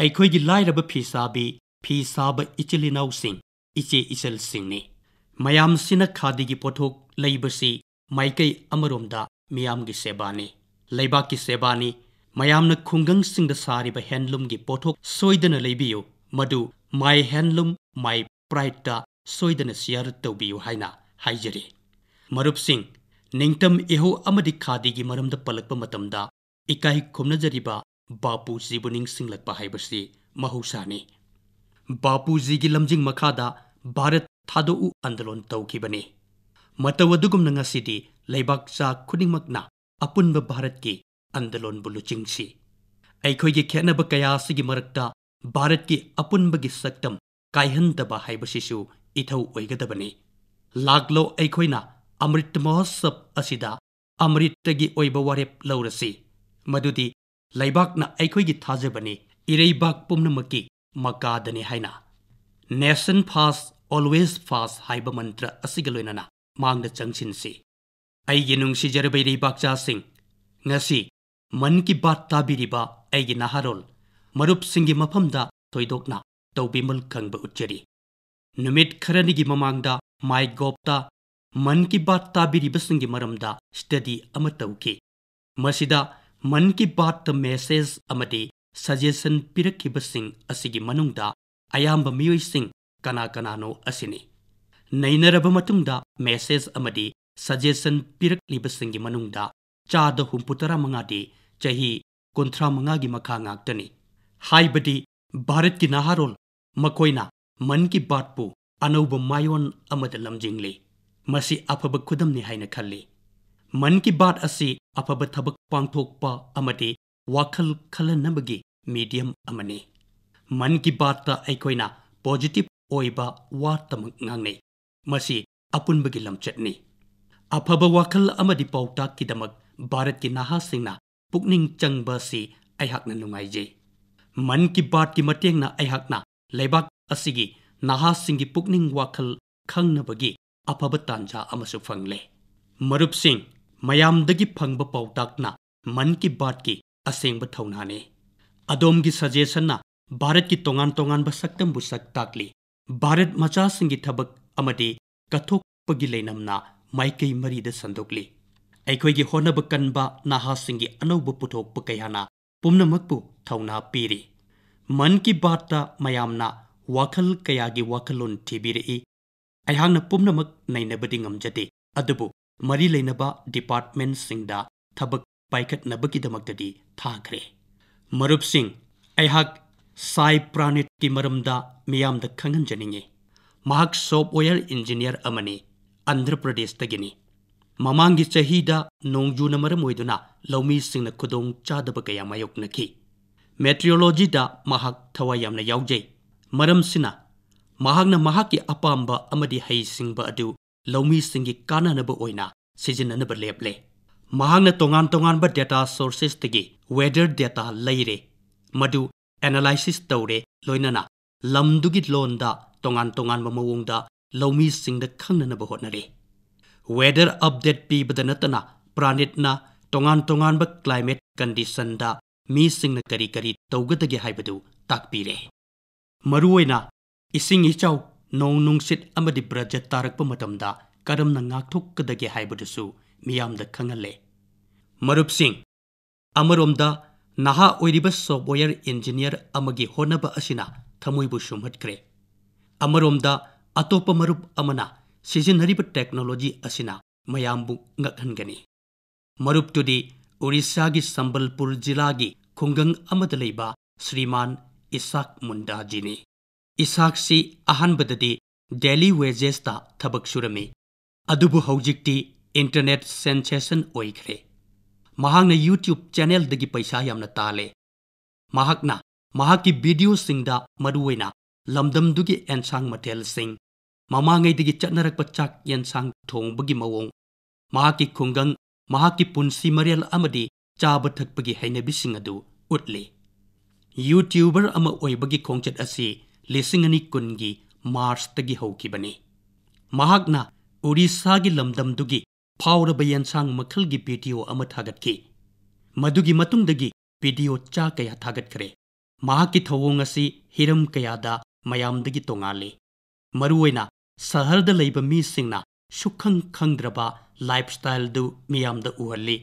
ꯑꯩꯈꯣꯏꯒꯤ ꯂꯥꯏꯔꯕ ꯐꯤꯁꯥꯕꯤ, ꯐꯤ ꯁꯥꯕ ꯏꯆꯤꯜ ꯏꯅꯥꯎꯁꯤꯡ, ꯏꯆꯦ ꯏꯆꯜꯁꯤꯡꯅꯤ꯫ ꯃꯌꯥꯝꯁꯤꯅ ꯈꯥꯗꯤꯒꯤ ꯄꯣꯠꯊꯣꯛ ꯂꯩꯕꯁꯤ ꯃꯥꯏꯀꯩ ꯑꯃꯔꯣꯝꯗ ꯃꯤꯌꯥꯝꯒꯤ ꯁꯦꯕꯥꯅꯤ, ꯂꯩꯕꯥꯛꯀꯤ ꯁꯦꯕꯥꯅꯤ꯫ ꯃꯌꯥꯝꯅ ꯈꯨꯡꯒꯪꯁꯤꯡꯗ ꯁꯥꯔꯤꯕ handloomꯒꯤ ꯄꯣꯠꯊꯣꯛ ꯁꯣꯏꯗꯅ ꯂꯩꯕꯤꯌꯨ, ꯃꯗꯨ My Handloom, My Prideꯇ ꯁꯣꯏꯗꯅ share ꯇꯧꯕꯤꯌꯨ ꯍꯥꯏꯅ ꯍꯥꯏꯖꯔꯤ꯫ ꯃꯔꯨꯞꯁꯤꯡ, ꯅꯤꯡꯇꯝ ꯏꯍꯧ ꯑꯃꯗꯤ ꯈꯥꯗꯤꯒꯤ ꯃꯔꯝꯗ ꯄꯜꯂꯛꯄ ꯃꯇꯝꯗ ꯏꯀꯥꯏ ꯈꯨꯝꯅꯖꯔꯤꯕ ꯕꯥꯄꯨꯖꯤꯕꯨ ꯅꯤꯡꯁꯤꯡꯂꯛꯄ ꯍꯥꯏꯕꯁꯤ ꯃꯍꯧꯁꯥꯅꯤ꯫ ꯕꯥꯄꯨꯖꯤꯒꯤ ꯂꯝꯖꯤꯡ ꯃꯈꯥꯗ ꯚꯥꯔꯠ ꯊꯥꯗꯣꯛꯎ ꯑꯟꯗꯂꯣꯟ ꯇꯧꯈꯤꯕꯅꯤ꯫ ꯃꯇꯧ ꯑꯗꯨꯒꯨꯝꯅ ꯉꯁꯤꯗꯤ ꯂꯩꯕꯥꯛꯆꯥ ꯈꯨꯗꯤꯡꯃꯛꯅ ꯑꯄꯨꯟꯕ ꯚꯥꯔꯠꯀꯤ ꯑꯟꯗꯂꯣꯟꯕꯨ ꯂꯨꯆꯤꯡꯁꯤ꯫ ꯑꯩꯈꯣꯏꯒꯤ ꯈꯦꯠꯅꯕ ꯀꯌꯥ ꯑꯁꯤꯒꯤ ꯃꯔꯛꯇ ꯚꯥꯔꯠꯀꯤ ꯑꯄꯨꯟꯕꯒꯤ ꯁꯛꯇꯝ ꯀꯥꯏꯍꯟꯗꯕ ꯍꯥꯏꯕꯁꯤꯁꯨ ꯏꯊꯧ ꯑꯣꯏꯒꯗꯕꯅꯤ꯫ ꯂꯥꯛꯂꯣ, ꯑꯩꯈꯣꯏꯅ ꯑꯃ꯭ꯔꯤꯠ ꯃꯍꯣꯠꯁꯕ ꯑꯁꯤꯗ ꯑꯃ꯭ꯔꯤꯠꯇꯒꯤ ꯑꯣꯏꯕ ꯋꯥꯔꯦꯞ ꯂꯧꯔꯁꯤ, ꯃꯗꯨꯗꯤ ꯂꯩꯕꯥꯛꯅ ꯑꯩꯈꯣꯏꯒꯤ ꯊꯥꯖꯕꯅꯤ, ꯏꯔꯩꯕꯥꯛ ꯄꯨꯝꯅꯃꯛꯀꯤ ꯃꯀꯥꯗꯅꯤ ꯍꯥꯏꯅ꯫ Nation first, always first ꯍꯥꯏꯕ ꯃꯟꯇ꯭ꯔ ꯑꯁꯤꯒ ꯂꯣꯏꯅꯅ ꯃꯥꯡꯗ ꯆꯪꯁꯤꯟꯁꯤ꯫ ꯑꯩꯒꯤ ꯅꯨꯡꯁꯤꯖꯔꯕ ꯏꯔꯩꯕꯥꯛꯆꯥꯁꯤꯡ, ꯉꯁꯤ ꯃꯟ ꯀꯤ ꯕꯥꯠ ꯇꯥꯕꯤꯔꯤꯕ ꯑꯩꯒꯤ ꯅꯍꯥꯔꯣꯜ ꯃꯔꯨꯞꯁꯤꯡꯒꯤ ꯃꯐꯝꯗ ꯊꯣꯏꯗꯣꯛꯅ ꯇꯧꯕꯤꯃꯜ ꯈꯪꯕ ꯎꯠꯆꯔꯤ꯫ ꯅꯨꯃꯤꯠ ꯈꯔꯅꯤꯒꯤ ꯃꯃꯥꯡꯗ MyGovꯇ ꯃꯟ ꯀꯤ ꯕꯥꯠ ꯇꯥꯕꯤꯔꯤꯕꯁꯤꯡꯒꯤ ꯃꯔꯝꯗ study ꯑꯃ ꯇꯧꯈꯤ꯫ ꯃꯁꯤꯗ ꯃꯟ ꯀꯤ ꯕꯥꯠꯇ message ꯑꯃꯗꯤ suggestion ꯄꯤꯔꯛꯈꯤꯕꯁꯤꯡ ꯑꯁꯤꯒꯤ ꯃꯅꯨꯡꯗ ꯑꯌꯥꯝꯕ ꯃꯤꯑꯣꯏꯁꯤꯡ ꯀꯅꯥ ꯀꯅꯥꯅꯣ ꯑꯁꯤꯅꯤ꯫ ꯅꯩꯅꯔꯕ ꯃꯇꯨꯡꯗ message ꯑꯃꯗꯤ suggestion ꯄꯤꯔꯛꯂꯤꯕꯁꯤꯡꯒꯤ ꯃꯅꯨꯡꯗ ꯆꯥꯗ ꯍꯨꯝꯐꯨꯇꯔꯥ ꯃꯉꯥꯗꯤ ꯆꯍꯤ ꯀꯨꯟꯊ꯭ꯔꯥ ꯃꯉꯥꯒꯤ ꯃꯈꯥ ꯉꯥꯛꯇꯅꯤ꯫ ꯍꯥꯏꯕꯗꯤ ꯚꯥꯔꯠꯀꯤ ꯅꯍꯥꯔꯣꯜ ꯃꯈꯣꯏꯅ ꯃꯟ ꯀꯤ ꯕꯥꯠꯄꯨ ꯑꯅꯧꯕ ꯃꯥꯏꯑꯣꯟ ꯑꯃꯗ ꯂꯝꯖꯤꯡꯂꯤ꯫ ꯃꯁꯤ ꯑꯐꯕ ꯈꯨꯗꯝꯅꯤ ꯍꯥꯏꯅ ꯈꯜꯂꯤ꯫ ꯃꯟ ꯀꯤ ꯕꯥꯠ ꯑꯁꯤ ꯑꯐꯕ ꯊꯕꯛ ꯄꯥꯡꯊꯣꯛꯄ ꯑꯃꯗꯤ ꯋꯥꯈꯜ ꯈꯜꯍꯟꯅꯕꯒꯤ medium ꯑꯃꯅꯤ꯫ ꯃꯟ ꯀꯤ ꯕꯥꯠꯇ ꯑꯩꯈꯣꯏꯅ positive ꯑꯣꯏꯕ ꯋꯥꯇꯃꯛ ꯉꯥꯡꯅꯩ꯫ ꯃꯁꯤ ꯑꯄꯨꯟꯕꯒꯤ ꯂꯝꯆꯠꯅꯤ꯫ ꯑꯐꯕ ꯋꯥꯈꯜ ꯑꯃꯗꯤ ꯄꯥꯎꯇꯥꯛꯀꯤꯗꯃꯛ ꯚꯥꯔꯠꯀꯤ ꯅꯍꯥꯁꯤꯡꯅ ꯄꯨꯛꯅꯤꯡ ꯆꯪꯕ ꯑꯁꯤ ꯑꯩꯍꯥꯛꯅ ꯅꯨꯡꯉꯥꯏꯖꯩ꯫ ꯃꯟ ꯀꯤ ꯕꯥꯠꯀꯤ ꯃꯇꯦꯡꯅ ꯑꯩꯍꯥꯛꯅ ꯂꯩꯕꯥꯛ ꯑꯁꯤꯒꯤ ꯅꯍꯥꯁꯤꯡꯒꯤ ꯄꯨꯛꯅꯤꯡ ꯋꯥꯈꯜ ꯈꯪꯅꯕꯒꯤ ꯑꯐꯕ ꯇꯥꯟꯖꯥ ꯑꯃꯁꯨ ꯐꯪꯂꯦ꯫ ꯃꯔꯨꯞꯁꯤꯡ, ꯃꯌꯥꯝꯗꯒꯤ ꯐꯪꯕ ꯄꯥꯎꯇꯥꯛꯅ ꯃꯟ ꯀꯤ ꯕꯥꯠꯀꯤ ꯑꯁꯦꯡꯕ ꯊꯧꯅꯥꯅꯤ꯫ ꯑꯗꯣꯝꯒꯤ suggestionꯅ ꯚꯥꯔꯠꯀꯤ ꯇꯣꯉꯥꯟ ꯇꯣꯉꯥꯟꯕ ꯁꯛꯇꯝꯕꯨ ꯁꯛ ꯇꯥꯛꯂꯤ꯫ ꯚꯥꯔꯠ ꯃꯆꯥꯁꯤꯡꯒꯤ ꯊꯕꯛ ꯑꯃꯗꯤ ꯀꯠꯊꯣꯛꯄꯒꯤ ꯂꯩꯅꯝꯅ ꯃꯥꯏꯀꯩ ꯃꯔꯤꯗ ꯁꯟꯗꯣꯛꯂꯤ꯫ ꯑꯩꯈꯣꯏꯒꯤ ꯍꯣꯠꯅꯕ ꯀꯟꯕ ꯅꯍꯥꯁꯤꯡꯒꯤ ꯑꯅꯧꯕ ꯄꯨꯊꯣꯛꯄ ꯀꯌꯥꯅ ꯄꯨꯝꯅꯃꯛꯄꯨ ꯊꯧꯅꯥ ꯄꯤꯔꯤ꯫ ꯃꯟ ꯀꯤ ꯕꯥꯠꯇ ꯃꯌꯥꯝꯅ ꯋꯥꯈꯜ ꯀꯌꯥꯒꯤ ꯋꯥꯈꯜꯂꯣꯟ ꯊꯤꯕꯤꯔꯛꯏ꯫ ꯑꯩꯍꯥꯛꯅ ꯄꯨꯝꯅꯃꯛ ꯅꯩꯅꯕꯗꯤ ꯉꯝꯖꯗꯦ, ꯑꯗꯨꯕꯨ ꯃꯔꯤ ꯂꯩꯅꯕ ꯗꯤꯄꯥꯔꯠꯃꯦꯟꯠꯁꯤꯡꯗ ꯊꯕꯛ ꯄꯥꯏꯈꯠꯅꯕꯒꯤꯗꯃꯛꯇꯗꯤ ꯊꯥꯈ꯭ꯔꯦ꯫ ꯃꯔꯨꯞꯁꯤꯡ, ꯑꯩꯍꯥꯛ ꯁꯥꯏ ꯄ꯭ꯔꯥꯅꯤꯠꯀꯤ ꯃꯔꯝꯗ ꯃꯤꯌꯥꯝꯗ ꯈꯪꯍꯟꯖꯅꯤꯡꯏ꯫ ꯃꯍꯥꯛ ꯁꯣꯐꯋꯦꯌꯔ ꯏꯟꯖꯤꯅꯤꯌꯔ ꯑꯃꯅꯤ, ꯑꯟꯙ꯭ꯔ ꯄ꯭ꯔꯗꯦꯁꯇꯒꯤꯅꯤ꯫ ꯃꯃꯥꯡꯒꯤ ꯆꯍꯤꯗ ꯅꯣꯡꯖꯨꯅ ꯃꯔꯝ ꯑꯣꯏꯗꯨꯅ ꯂꯧꯃꯤꯁꯤꯡꯅ ꯈꯨꯗꯣꯡ ꯆꯥꯗꯕ ꯀꯌꯥ ꯃꯥꯌꯣꯛꯅꯈꯤ꯫ ꯃꯦꯇ꯭ꯔꯤꯑꯣꯂꯣꯖꯤꯗ ꯃꯍꯥꯛ ꯊꯋꯥꯏ ꯌꯥꯝꯅ ꯌꯥꯎꯖꯩ꯫ ꯃꯔꯝꯁꯤꯅ, ꯃꯍꯥꯛꯅ ꯃꯍꯥꯛꯀꯤ ꯑꯄꯥꯝꯕ ꯑꯃꯗꯤ ꯍꯩꯁꯤꯡꯕ ꯑꯗꯨ ꯂꯧꯃꯤꯁꯤꯡꯒꯤ ꯀꯥꯟꯅꯅꯕ ꯑꯣꯏꯅ ꯁꯤꯖꯤꯟꯅꯅꯕ ꯂꯦꯞꯂꯦ꯫ ꯃꯍꯥꯛꯅ ꯇꯣꯉꯥꯟ ꯇꯣꯉꯥꯟꯕ ꯗꯦꯇꯥ ꯁꯣꯔꯁꯦꯁꯇꯒꯤ ꯋꯦꯗꯔ ꯗꯦꯇꯥ ꯂꯩꯔꯦ, ꯃꯗꯨ ꯑꯦꯅꯥꯂꯥꯏꯁꯤꯁ ꯇꯧꯔꯦ, ꯂꯣꯏꯅꯅ ꯂꯝꯗꯨꯒꯤ ꯂꯣꯟꯗ ꯇꯣꯉꯥꯟ ꯇꯣꯉꯥꯟꯕ ꯃꯑꯣꯡꯗ ꯂꯧꯃꯤꯁꯤꯡꯗ ꯈꯪꯅꯅꯕ ꯍꯣꯠꯅꯔꯦ꯫ ꯋꯦꯗꯔ ꯑꯞꯗꯦꯠ ꯄꯤꯕꯗ ꯅꯠꯇꯅ ꯄ꯭ꯔꯥꯅꯤꯠꯅ ꯇꯣꯉꯥꯟ ꯇꯣꯉꯥꯟꯕ ꯀ꯭ꯂꯥꯏꯃꯦꯠ ꯀꯟꯗꯤꯁꯟꯗ ꯃꯤꯁꯤꯡꯅ ꯀꯔꯤ ꯀꯔꯤ ꯇꯧꯒꯗꯒꯦ ꯍꯥꯏꯕꯗꯨ ꯇꯥꯛꯄꯤꯔꯦ꯫ ꯃꯔꯨꯑꯣꯏꯅ ꯏꯁꯤꯡ ꯏꯆꯥꯎ, ꯅꯣꯡ ꯅꯨꯡꯁꯤꯠ ꯑꯃꯗꯤ ꯕ꯭ꯔꯖ ꯇꯥꯔꯛꯄ ꯃꯇꯝꯗ ꯀꯔꯝꯅ ꯉꯥꯛꯊꯣꯛꯀꯗꯒꯦ ꯍꯥꯏꯕꯗꯨꯁꯨ ꯃꯤꯌꯥꯝꯗ ꯈꯪꯍꯜꯂꯦ꯫ ꯃꯔꯨꯞꯁꯤꯡ, ꯑꯃꯔꯣꯝꯗ ꯅꯍꯥ ꯑꯣꯏꯔꯤꯕ ꯁꯣꯐꯋꯦꯌꯔ ꯏꯟꯖꯤꯅꯤꯌꯔ ꯑꯃꯒꯤ ꯍꯣꯠꯅꯕ ꯑꯁꯤꯅ ꯊꯃꯣꯏꯕꯨ ꯁꯨꯝꯍꯠꯈ꯭ꯔꯦ꯫ ꯑꯃꯔꯣꯝꯗ ꯑꯇꯣꯞꯄ ꯃꯔꯨꯞ ꯑꯃꯅ ꯁꯤꯖꯤꯟꯅꯔꯤꯕ ꯇꯦꯛꯅꯣꯂꯣꯖꯤ ꯑꯁꯤꯅ ꯃꯌꯥꯝꯕꯨ ꯉꯛꯍꯟꯒꯅꯤ꯫ ꯃꯔꯨꯞꯇꯨꯗꯤ ꯑꯣꯔꯤꯁꯥꯒꯤ ꯁꯝꯕꯜꯄꯨꯔ ꯖꯤꯂꯥꯒꯤ ꯈꯨꯡꯒꯪ ꯑꯃꯗ ꯂꯩꯕ ꯁ꯭ꯔꯤꯃꯥꯟ ꯏꯁꯥꯛ ꯃꯨꯟꯗꯥꯖꯤꯅꯤ꯫ ꯏꯁꯥꯛꯁꯤ ꯑꯍꯥꯟꯕꯗꯗꯤ ꯗꯦꯂꯤ ꯋꯦꯖꯦꯁꯇ ꯊꯕꯛ ꯁꯨꯔꯝꯃꯤ, ꯑꯗꯨꯕꯨ ꯍꯧꯖꯤꯛꯇꯤ ꯏꯟꯇꯔꯅꯦꯠ ꯁꯦꯟꯁꯦꯁꯟ ꯑꯣꯏꯈ꯭ꯔꯦ꯫ ꯃꯍꯥꯛꯅ YouTube ꯆꯦꯅꯦꯜꯗꯒꯤ ꯄꯩꯁꯥ ꯌꯥꯝꯅ ꯇꯥꯜꯂꯦ꯫ ꯃꯍꯥꯛꯅ ꯃꯍꯥꯛꯀꯤ ꯚꯤꯗꯤꯑꯣꯁꯤꯡꯗ ꯃꯔꯨꯑꯣꯏꯅ ꯂꯝꯗꯝꯗꯨꯒꯤ ꯑꯦꯟꯁꯥꯡ ꯃꯊꯦꯜꯁꯤꯡ, ꯃꯃꯥꯡꯉꯩꯗꯒꯤ ꯆꯠꯅꯔꯛꯄ ꯆꯥꯛ ꯌꯦꯟꯁꯥꯡ ꯊꯣꯡꯕꯒꯤ ꯃꯑꯣꯡ, ꯃꯍꯥꯛꯀꯤ ꯈꯨꯡꯒꯪ, ꯃꯍꯥꯛꯀꯤ ꯄꯨꯟꯁꯤ ꯃꯔꯦꯜ ꯑꯃꯗꯤ ꯆꯥꯕ ꯊꯛꯄꯒꯤ ꯍꯩꯅꯕꯤꯁꯤꯡ ꯑꯗꯨ ꯎꯠꯂꯤ꯫ ꯌꯨꯇ꯭ꯌꯨꯕꯔ ꯑꯃ ꯑꯣꯏꯕꯒꯤ ꯈꯣꯡꯆꯠ ꯑꯁꯤ ꯂꯤꯁꯤꯡ ꯑꯅꯤ ꯀꯨꯟꯒꯤ ꯃꯥꯔꯆꯇꯒꯤ ꯍꯧꯈꯤꯕꯅꯤ꯫ ꯃꯍꯥꯛꯅ ꯑꯣꯔꯤꯁꯥꯒꯤ ꯂꯝꯗꯝꯗꯨꯒꯤ ꯐꯥꯎꯔꯕ ꯌꯦꯟꯁꯥꯡ ꯃꯈꯜꯒꯤ ꯚꯤꯗꯤꯑꯣ ꯑꯃ ꯊꯥꯒꯠꯈꯤ꯫ ꯃꯗꯨꯒꯤ ꯃꯇꯨꯡꯗꯒꯤ ꯚꯤꯗꯤꯑꯣ ꯆꯥ ꯀꯌꯥ ꯊꯥꯒꯠꯈ꯭ꯔꯦ꯫ ꯃꯍꯥꯛꯀꯤ ꯊꯧꯑꯣꯡ ꯑꯁꯤ ꯍꯤꯔꯝ ꯀꯌꯥꯗ ꯃꯌꯥꯝꯗꯒꯤ ꯇꯣꯉꯥꯜꯂꯤ꯫ ꯃꯔꯨꯑꯣꯏꯅ ꯁꯍꯔꯗ ꯂꯩꯕ ꯃꯤꯁꯤꯡꯅ ꯁꯨꯛꯈꯪ ꯈꯪꯗ꯭ꯔꯕ ꯂꯥꯏꯐꯁ꯭ꯇꯥꯏꯜꯗꯨ ꯃꯤꯌꯥꯝꯗ ꯎꯍꯜꯂꯤ꯫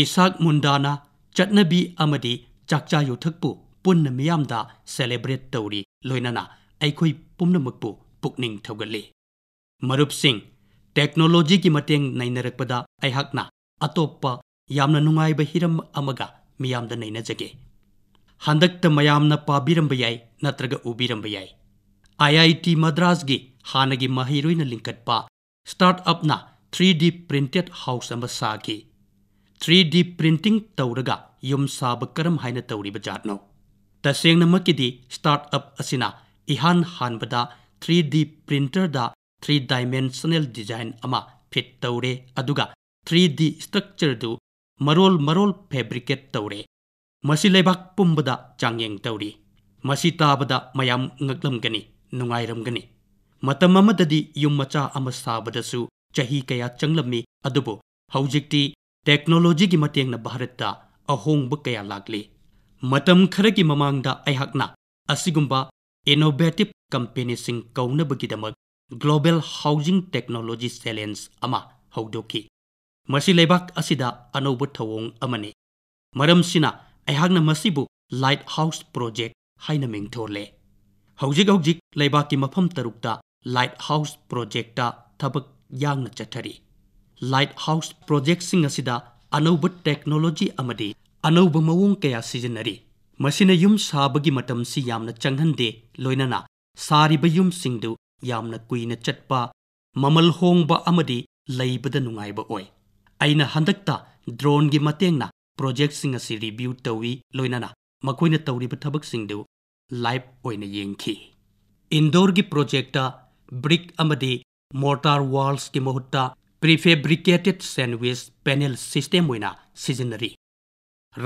ꯏꯁꯥꯛ ꯃꯨꯟꯗꯥꯅ ꯆꯠꯅꯕꯤ ꯑꯃꯗꯤ ꯆꯥꯛꯆꯥ ꯌꯨꯊꯛꯄꯨ ꯄꯨꯟꯅ ꯃꯤꯌꯥꯝꯗ ꯁꯦꯂꯦꯕ꯭ꯔꯦꯠ ꯇꯧꯔꯤ, ꯂꯣꯏꯅꯅ ꯑꯩꯈꯣꯏ ꯄꯨꯝꯅꯃꯛꯄꯨ ꯄꯨꯛꯅꯤꯡ ꯊꯧꯒꯠꯂꯤ꯫ ꯃꯔꯨꯞꯁꯤꯡ, ꯇꯦꯛꯅꯣꯂꯣꯖꯤꯒꯤ ꯃꯇꯦꯡ ꯅꯩꯅꯔꯛꯄꯗ ꯑꯩꯍꯥꯛꯅ ꯑꯇꯣꯞꯄ ꯌꯥꯝꯅ ꯅꯨꯡꯉꯥꯏꯕ ꯍꯤꯔꯝ ꯑꯃꯒ ꯃꯤꯌꯥꯝꯗ ꯅꯩꯅꯖꯒꯦ꯫ ꯍꯟꯗꯛꯇ ꯃꯌꯥꯝꯅ ꯄꯥꯕꯤꯔꯝꯕ ꯌꯥꯏ ꯅꯠꯇ꯭ꯔꯒ ꯎꯕꯤꯔꯝꯕ ꯌꯥꯏ, ꯑꯥꯏ ꯑꯥꯏ ꯇꯤ ꯃꯗ꯭ꯔꯥꯁꯒꯤ ꯍꯥꯟꯅꯒꯤ ꯃꯍꯩꯔꯣꯏꯅ ꯂꯤꯡꯈꯠꯄ ꯁ꯭ꯇꯥꯔꯠ ꯑꯞꯅ ꯊ꯭ꯔꯤ ꯗꯤ ꯄ꯭ꯔꯤꯟꯇꯦꯗ ꯍꯥꯎꯁ ꯑꯃ ꯁꯥꯈꯤ꯫ ꯊ꯭ꯔꯤ ꯗꯤ ꯄ꯭ꯔꯤꯟꯇꯤꯡ ꯇꯧꯔꯒ ꯌꯨꯝ ꯁꯥꯕ ꯀꯔꯝ ꯍꯥꯏꯅ ꯇꯧꯔꯤꯕ ꯖꯥꯠꯅꯣ? ꯇꯁꯦꯡꯅꯃꯛꯀꯤꯗꯤ ꯁ꯭ꯇꯥꯔꯠ ꯑꯞ ꯑꯁꯤꯅ ꯏꯍꯥꯟ ꯍꯥꯟꯕꯗ ꯊ꯭ꯔꯤ ꯗꯤ ꯄ꯭ꯔꯤꯟꯇꯔꯗ ꯊ꯭ꯔꯤ ꯗꯥꯏꯃꯦꯟꯁꯅꯦꯜ ꯗꯤꯖꯥꯏꯟ ꯑꯃ ꯐꯤꯠ ꯇꯧꯔꯦ, ꯑꯗꯨꯒ ꯊ꯭ꯔꯤ ꯗꯤ ꯁ꯭ꯇ꯭ꯔꯛꯆꯔꯗꯨ ꯃꯔꯣꯜ ꯃꯔꯣꯜ ꯐꯦꯕ꯭ꯔꯤꯀꯦꯠ ꯇꯧꯔꯦ꯫ ꯃꯁꯤ ꯂꯩꯕꯥꯛ ꯄꯨꯝꯕꯗ ꯆꯥꯡꯌꯦꯡ ꯇꯧꯔꯤ꯫ ꯃꯁꯤ ꯇꯥꯕꯗ ꯃꯌꯥꯝ ꯉꯛꯂꯝꯒꯅꯤ, ꯅꯨꯡꯉꯥꯏꯔꯝꯒꯅꯤ꯫ ꯃꯇꯝ ꯑꯃꯗꯗꯤ ꯌꯨꯝ ꯃꯆꯥ ꯑꯃ ꯁꯥꯕꯗꯁꯨ ꯆꯍꯤ ꯀꯌꯥ ꯆꯪꯂꯝꯃꯤ, ꯑꯗꯨꯕꯨ ꯍꯧꯖꯤꯛꯇꯤ ꯇꯦꯛꯅꯣꯂꯣꯖꯤꯒꯤ ꯃꯇꯦꯡꯅ ꯚꯥꯔꯠꯇ ꯑꯍꯣꯡꯕ ꯀꯌꯥ ꯂꯥꯛꯂꯤ꯫ ꯃꯇꯝ ꯈꯔꯒꯤ ꯃꯃꯥꯡꯗ ꯑꯩꯍꯥꯛꯅ ꯑꯁꯤꯒꯨꯝꯕ ꯏꯅꯣꯚꯦꯇꯤꯚ ꯀꯝꯄꯦꯅꯤꯁꯤꯡ ꯀꯧꯅꯕꯒꯤꯗꯃꯛ ꯒ꯭ꯂꯣꯕꯦꯜ ꯍꯥꯎꯖꯤꯡ ꯇꯦꯛꯅꯣꯂꯣꯖꯤ ꯆꯦꯂꯦꯟꯖ ꯑꯃ ꯍꯧꯗꯣꯛꯈꯤ꯫ ꯃꯁꯤ ꯂꯩꯕꯥꯛ ꯑꯁꯤꯗ ꯑꯅꯧꯕ ꯊꯧꯑꯣꯡ ꯑꯃꯅꯤ꯫ ꯃꯔꯝꯁꯤꯅ ꯑꯩꯍꯥꯛꯅ ꯃꯁꯤꯕꯨ ꯂꯥꯏꯠ ꯍꯥꯎꯁ ꯄ꯭ꯔꯣꯖꯦꯛ ꯍꯥꯏꯅ ꯃꯤꯡꯊꯣꯜꯂꯦ꯫ ꯍꯧꯖꯤꯛ ꯍꯧꯖꯤꯛ ꯂꯩꯕꯥꯛꯀꯤ ꯃꯐꯝ ꯇꯔꯨꯛꯇ ꯂꯥꯏꯠ ꯍꯥꯎꯁ ꯄ꯭ꯔꯣꯖꯦꯛꯇ ꯊꯕꯛ ꯌꯥꯡꯅ ꯆꯠꯊꯔꯤ꯫ ꯂꯥꯏꯠ ꯍꯥꯎꯁ ꯄ꯭ꯔꯣꯖꯦꯛꯁꯤꯡ ꯑꯁꯤꯗ ꯑꯅꯧꯕ ꯇꯦꯛꯅꯣꯂꯣꯖꯤ ꯑꯃꯗꯤ ꯑꯅꯧꯕ ꯃꯑꯣꯡ ꯀꯌꯥ ꯁꯤꯖꯤꯟꯅꯔꯤ꯫ ꯃꯁꯤꯅ ꯌꯨꯝ ꯁꯥꯕꯒꯤ ꯃꯇꯝꯁꯤ ꯌꯥꯝꯅ ꯆꯪꯍꯟꯗꯦ, ꯂꯣꯏꯅꯅ ꯁꯥꯔꯤꯕ ꯌꯨꯝꯁꯤꯡꯗꯨ ꯌꯥꯝꯅ ꯀꯨꯏꯅ ꯆꯠꯄ, ꯃꯃꯜ ꯍꯣꯡꯕ ꯑꯃꯗꯤ ꯂꯩꯕꯗ ꯅꯨꯡꯉꯥꯏꯕ ꯑꯣꯏ꯫ ꯑꯩꯅ ꯍꯟꯗꯛꯇ ꯗ꯭ꯔꯣꯟꯒꯤ ꯃꯇꯦꯡꯅ ꯄ꯭ꯔꯣꯖꯦꯛꯁꯤꯡ ꯑꯁꯤ ꯔꯤꯚ꯭ꯌꯨ ꯇꯧꯏ, ꯂꯣꯏꯅꯅ ꯃꯈꯣꯏꯅ ꯇꯧꯔꯤꯕ ꯊꯕꯛꯁꯤꯡꯗꯨ ꯂꯥꯏꯚ ꯑꯣꯏꯅ ꯌꯦꯡꯈꯤ꯫ ꯏꯟꯗꯣꯔꯒꯤ ꯄ꯭ꯔꯣꯖꯦꯛꯇ ꯕ꯭ꯔꯤꯛ ꯑꯃꯗꯤ ꯃꯣꯔꯇꯥꯔ ꯋꯥꯜꯁꯀꯤ ꯃꯍꯨꯠꯇ ꯄ꯭ꯔꯤꯐꯦꯕ꯭ꯔꯤꯀꯦꯇꯦꯗ ꯁꯦꯟꯗꯋꯤꯆ ꯄꯦꯅꯦꯜ ꯁꯤꯁꯇꯦꯝ ꯑꯣꯏꯅ ꯁꯤꯖꯤꯟꯅꯔꯤ꯫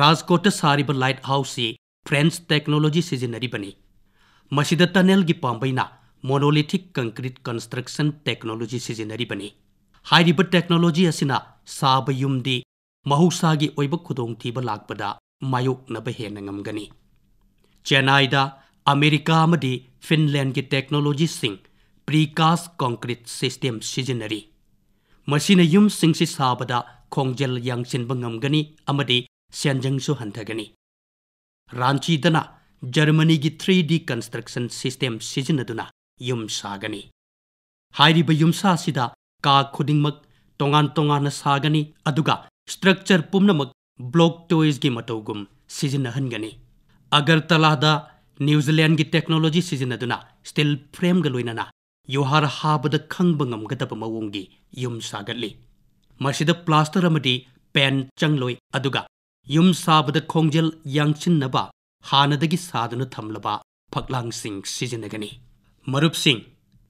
ꯔꯥꯖꯀꯣꯠꯇ ꯁꯥꯔꯤꯕ ꯂꯥꯏꯠ ꯍꯥꯎꯁꯁꯤ ꯐ꯭ꯔꯦꯟꯆ ꯇꯦꯛꯅꯣꯂꯣꯖꯤ ꯁꯤꯖꯤꯟꯅꯔꯤꯕꯅꯤ꯫ ꯃꯁꯤꯗ ꯇꯅꯦꯜꯒꯤ ꯄꯥꯝꯕꯩꯅ ꯃꯣꯅꯣꯂꯤꯊꯤꯛ ꯀꯪꯀ꯭ꯔꯤꯠ ꯀꯟꯁꯇ꯭ꯔꯛꯁꯟ ꯇꯦꯛꯅꯣꯂꯣꯖꯤ ꯁꯤꯖꯤꯟꯅꯔꯤꯕꯅꯤ꯫ ꯍꯥꯏꯔꯤꯕ ꯇꯦꯛꯅꯣꯂꯣꯖꯤ ꯑꯁꯤꯅ ꯁꯥꯕ ꯌꯨꯝꯗꯤ ꯃꯍꯧꯁꯥꯒꯤ ꯑꯣꯏꯕ ꯈꯨꯗꯣꯡꯊꯤꯕ ꯂꯥꯛꯄꯗ ꯃꯥꯌꯣꯛꯅꯕ ꯍꯦꯟꯅ ꯉꯝꯒꯅꯤ꯫ ꯆꯦꯟꯅꯥꯏꯗ ꯑꯃꯦꯔꯤꯀꯥ ꯑꯃꯗꯤ ꯐꯤꯟꯂꯦꯟꯒꯤ ꯇꯦꯛꯅꯣꯂꯣꯖꯤꯁꯤꯡ precast concrete system ꯁꯤꯖꯤꯟꯅꯔꯤ꯫ ꯃꯁꯤꯅ ꯌꯨꯝꯁꯤꯡꯁꯤ ꯁꯥꯕꯗ ꯈꯣꯡꯖꯦꯜ ꯌꯥꯡꯁꯤꯟꯕ ꯉꯝꯒꯅꯤ ꯑꯃꯗꯤ ꯁꯦꯟꯖꯪꯁꯨ ꯍꯟꯊꯒꯅꯤ꯫ ꯔꯥꯟꯆꯤꯗꯅ ꯖꯔꯃꯅꯤꯒꯤ three D construction system ꯁꯤꯖꯤꯟꯅꯗꯨꯅ ꯌꯨꯝ ꯁꯥꯒꯅꯤ꯫ ꯍꯥꯏꯔꯤꯕ ꯌꯨꯝꯁꯥꯁꯤꯗ ꯀꯥ ꯈꯨꯗꯤꯡꯃꯛ ꯇꯣꯉꯥꯟ ꯇꯣꯉꯥꯟꯅ ꯁꯥꯒꯅꯤ, ꯑꯗꯨꯒ structure ꯄꯨꯝꯅꯃꯛ block toys ꯒꯤ ꯃꯇꯧꯒꯨꯝ ꯁꯤꯖꯤꯟꯅꯍꯟꯒꯅꯤ꯫ ꯑꯒꯔꯇꯂꯥꯗ ꯅ꯭ꯌꯨꯖꯤꯂꯦꯟꯒꯤ technology ꯁꯤꯖꯤꯟꯅꯗꯨꯅ steel frame ꯒ ꯂꯣꯏꯅꯅ ꯌꯨꯍꯥꯔ ꯍꯥꯕꯗ ꯈꯪꯕ ꯉꯝꯒꯗꯕ ꯃꯑꯣꯡꯒꯤ ꯌꯨꯝ ꯁꯥꯒꯠꯂꯤ꯫ ꯃꯁꯤꯗ plaster ꯑꯃꯗꯤ paint ꯆꯪꯂꯣꯏ, ꯑꯗꯨꯒ ꯌꯨꯝ ꯁꯥꯕꯗ ꯈꯣꯡꯖꯦꯜ ꯌꯥꯡꯁꯤꯟꯅꯕ ꯍꯥꯟꯅꯗꯒꯤ ꯁꯥꯗꯨꯅ ꯊꯝꯂꯕ ꯐꯛꯂꯥꯡꯁꯤꯡ ꯁꯤꯖꯤꯟꯅꯒꯅꯤ꯫ ꯃꯔꯨꯞꯁꯤꯡ,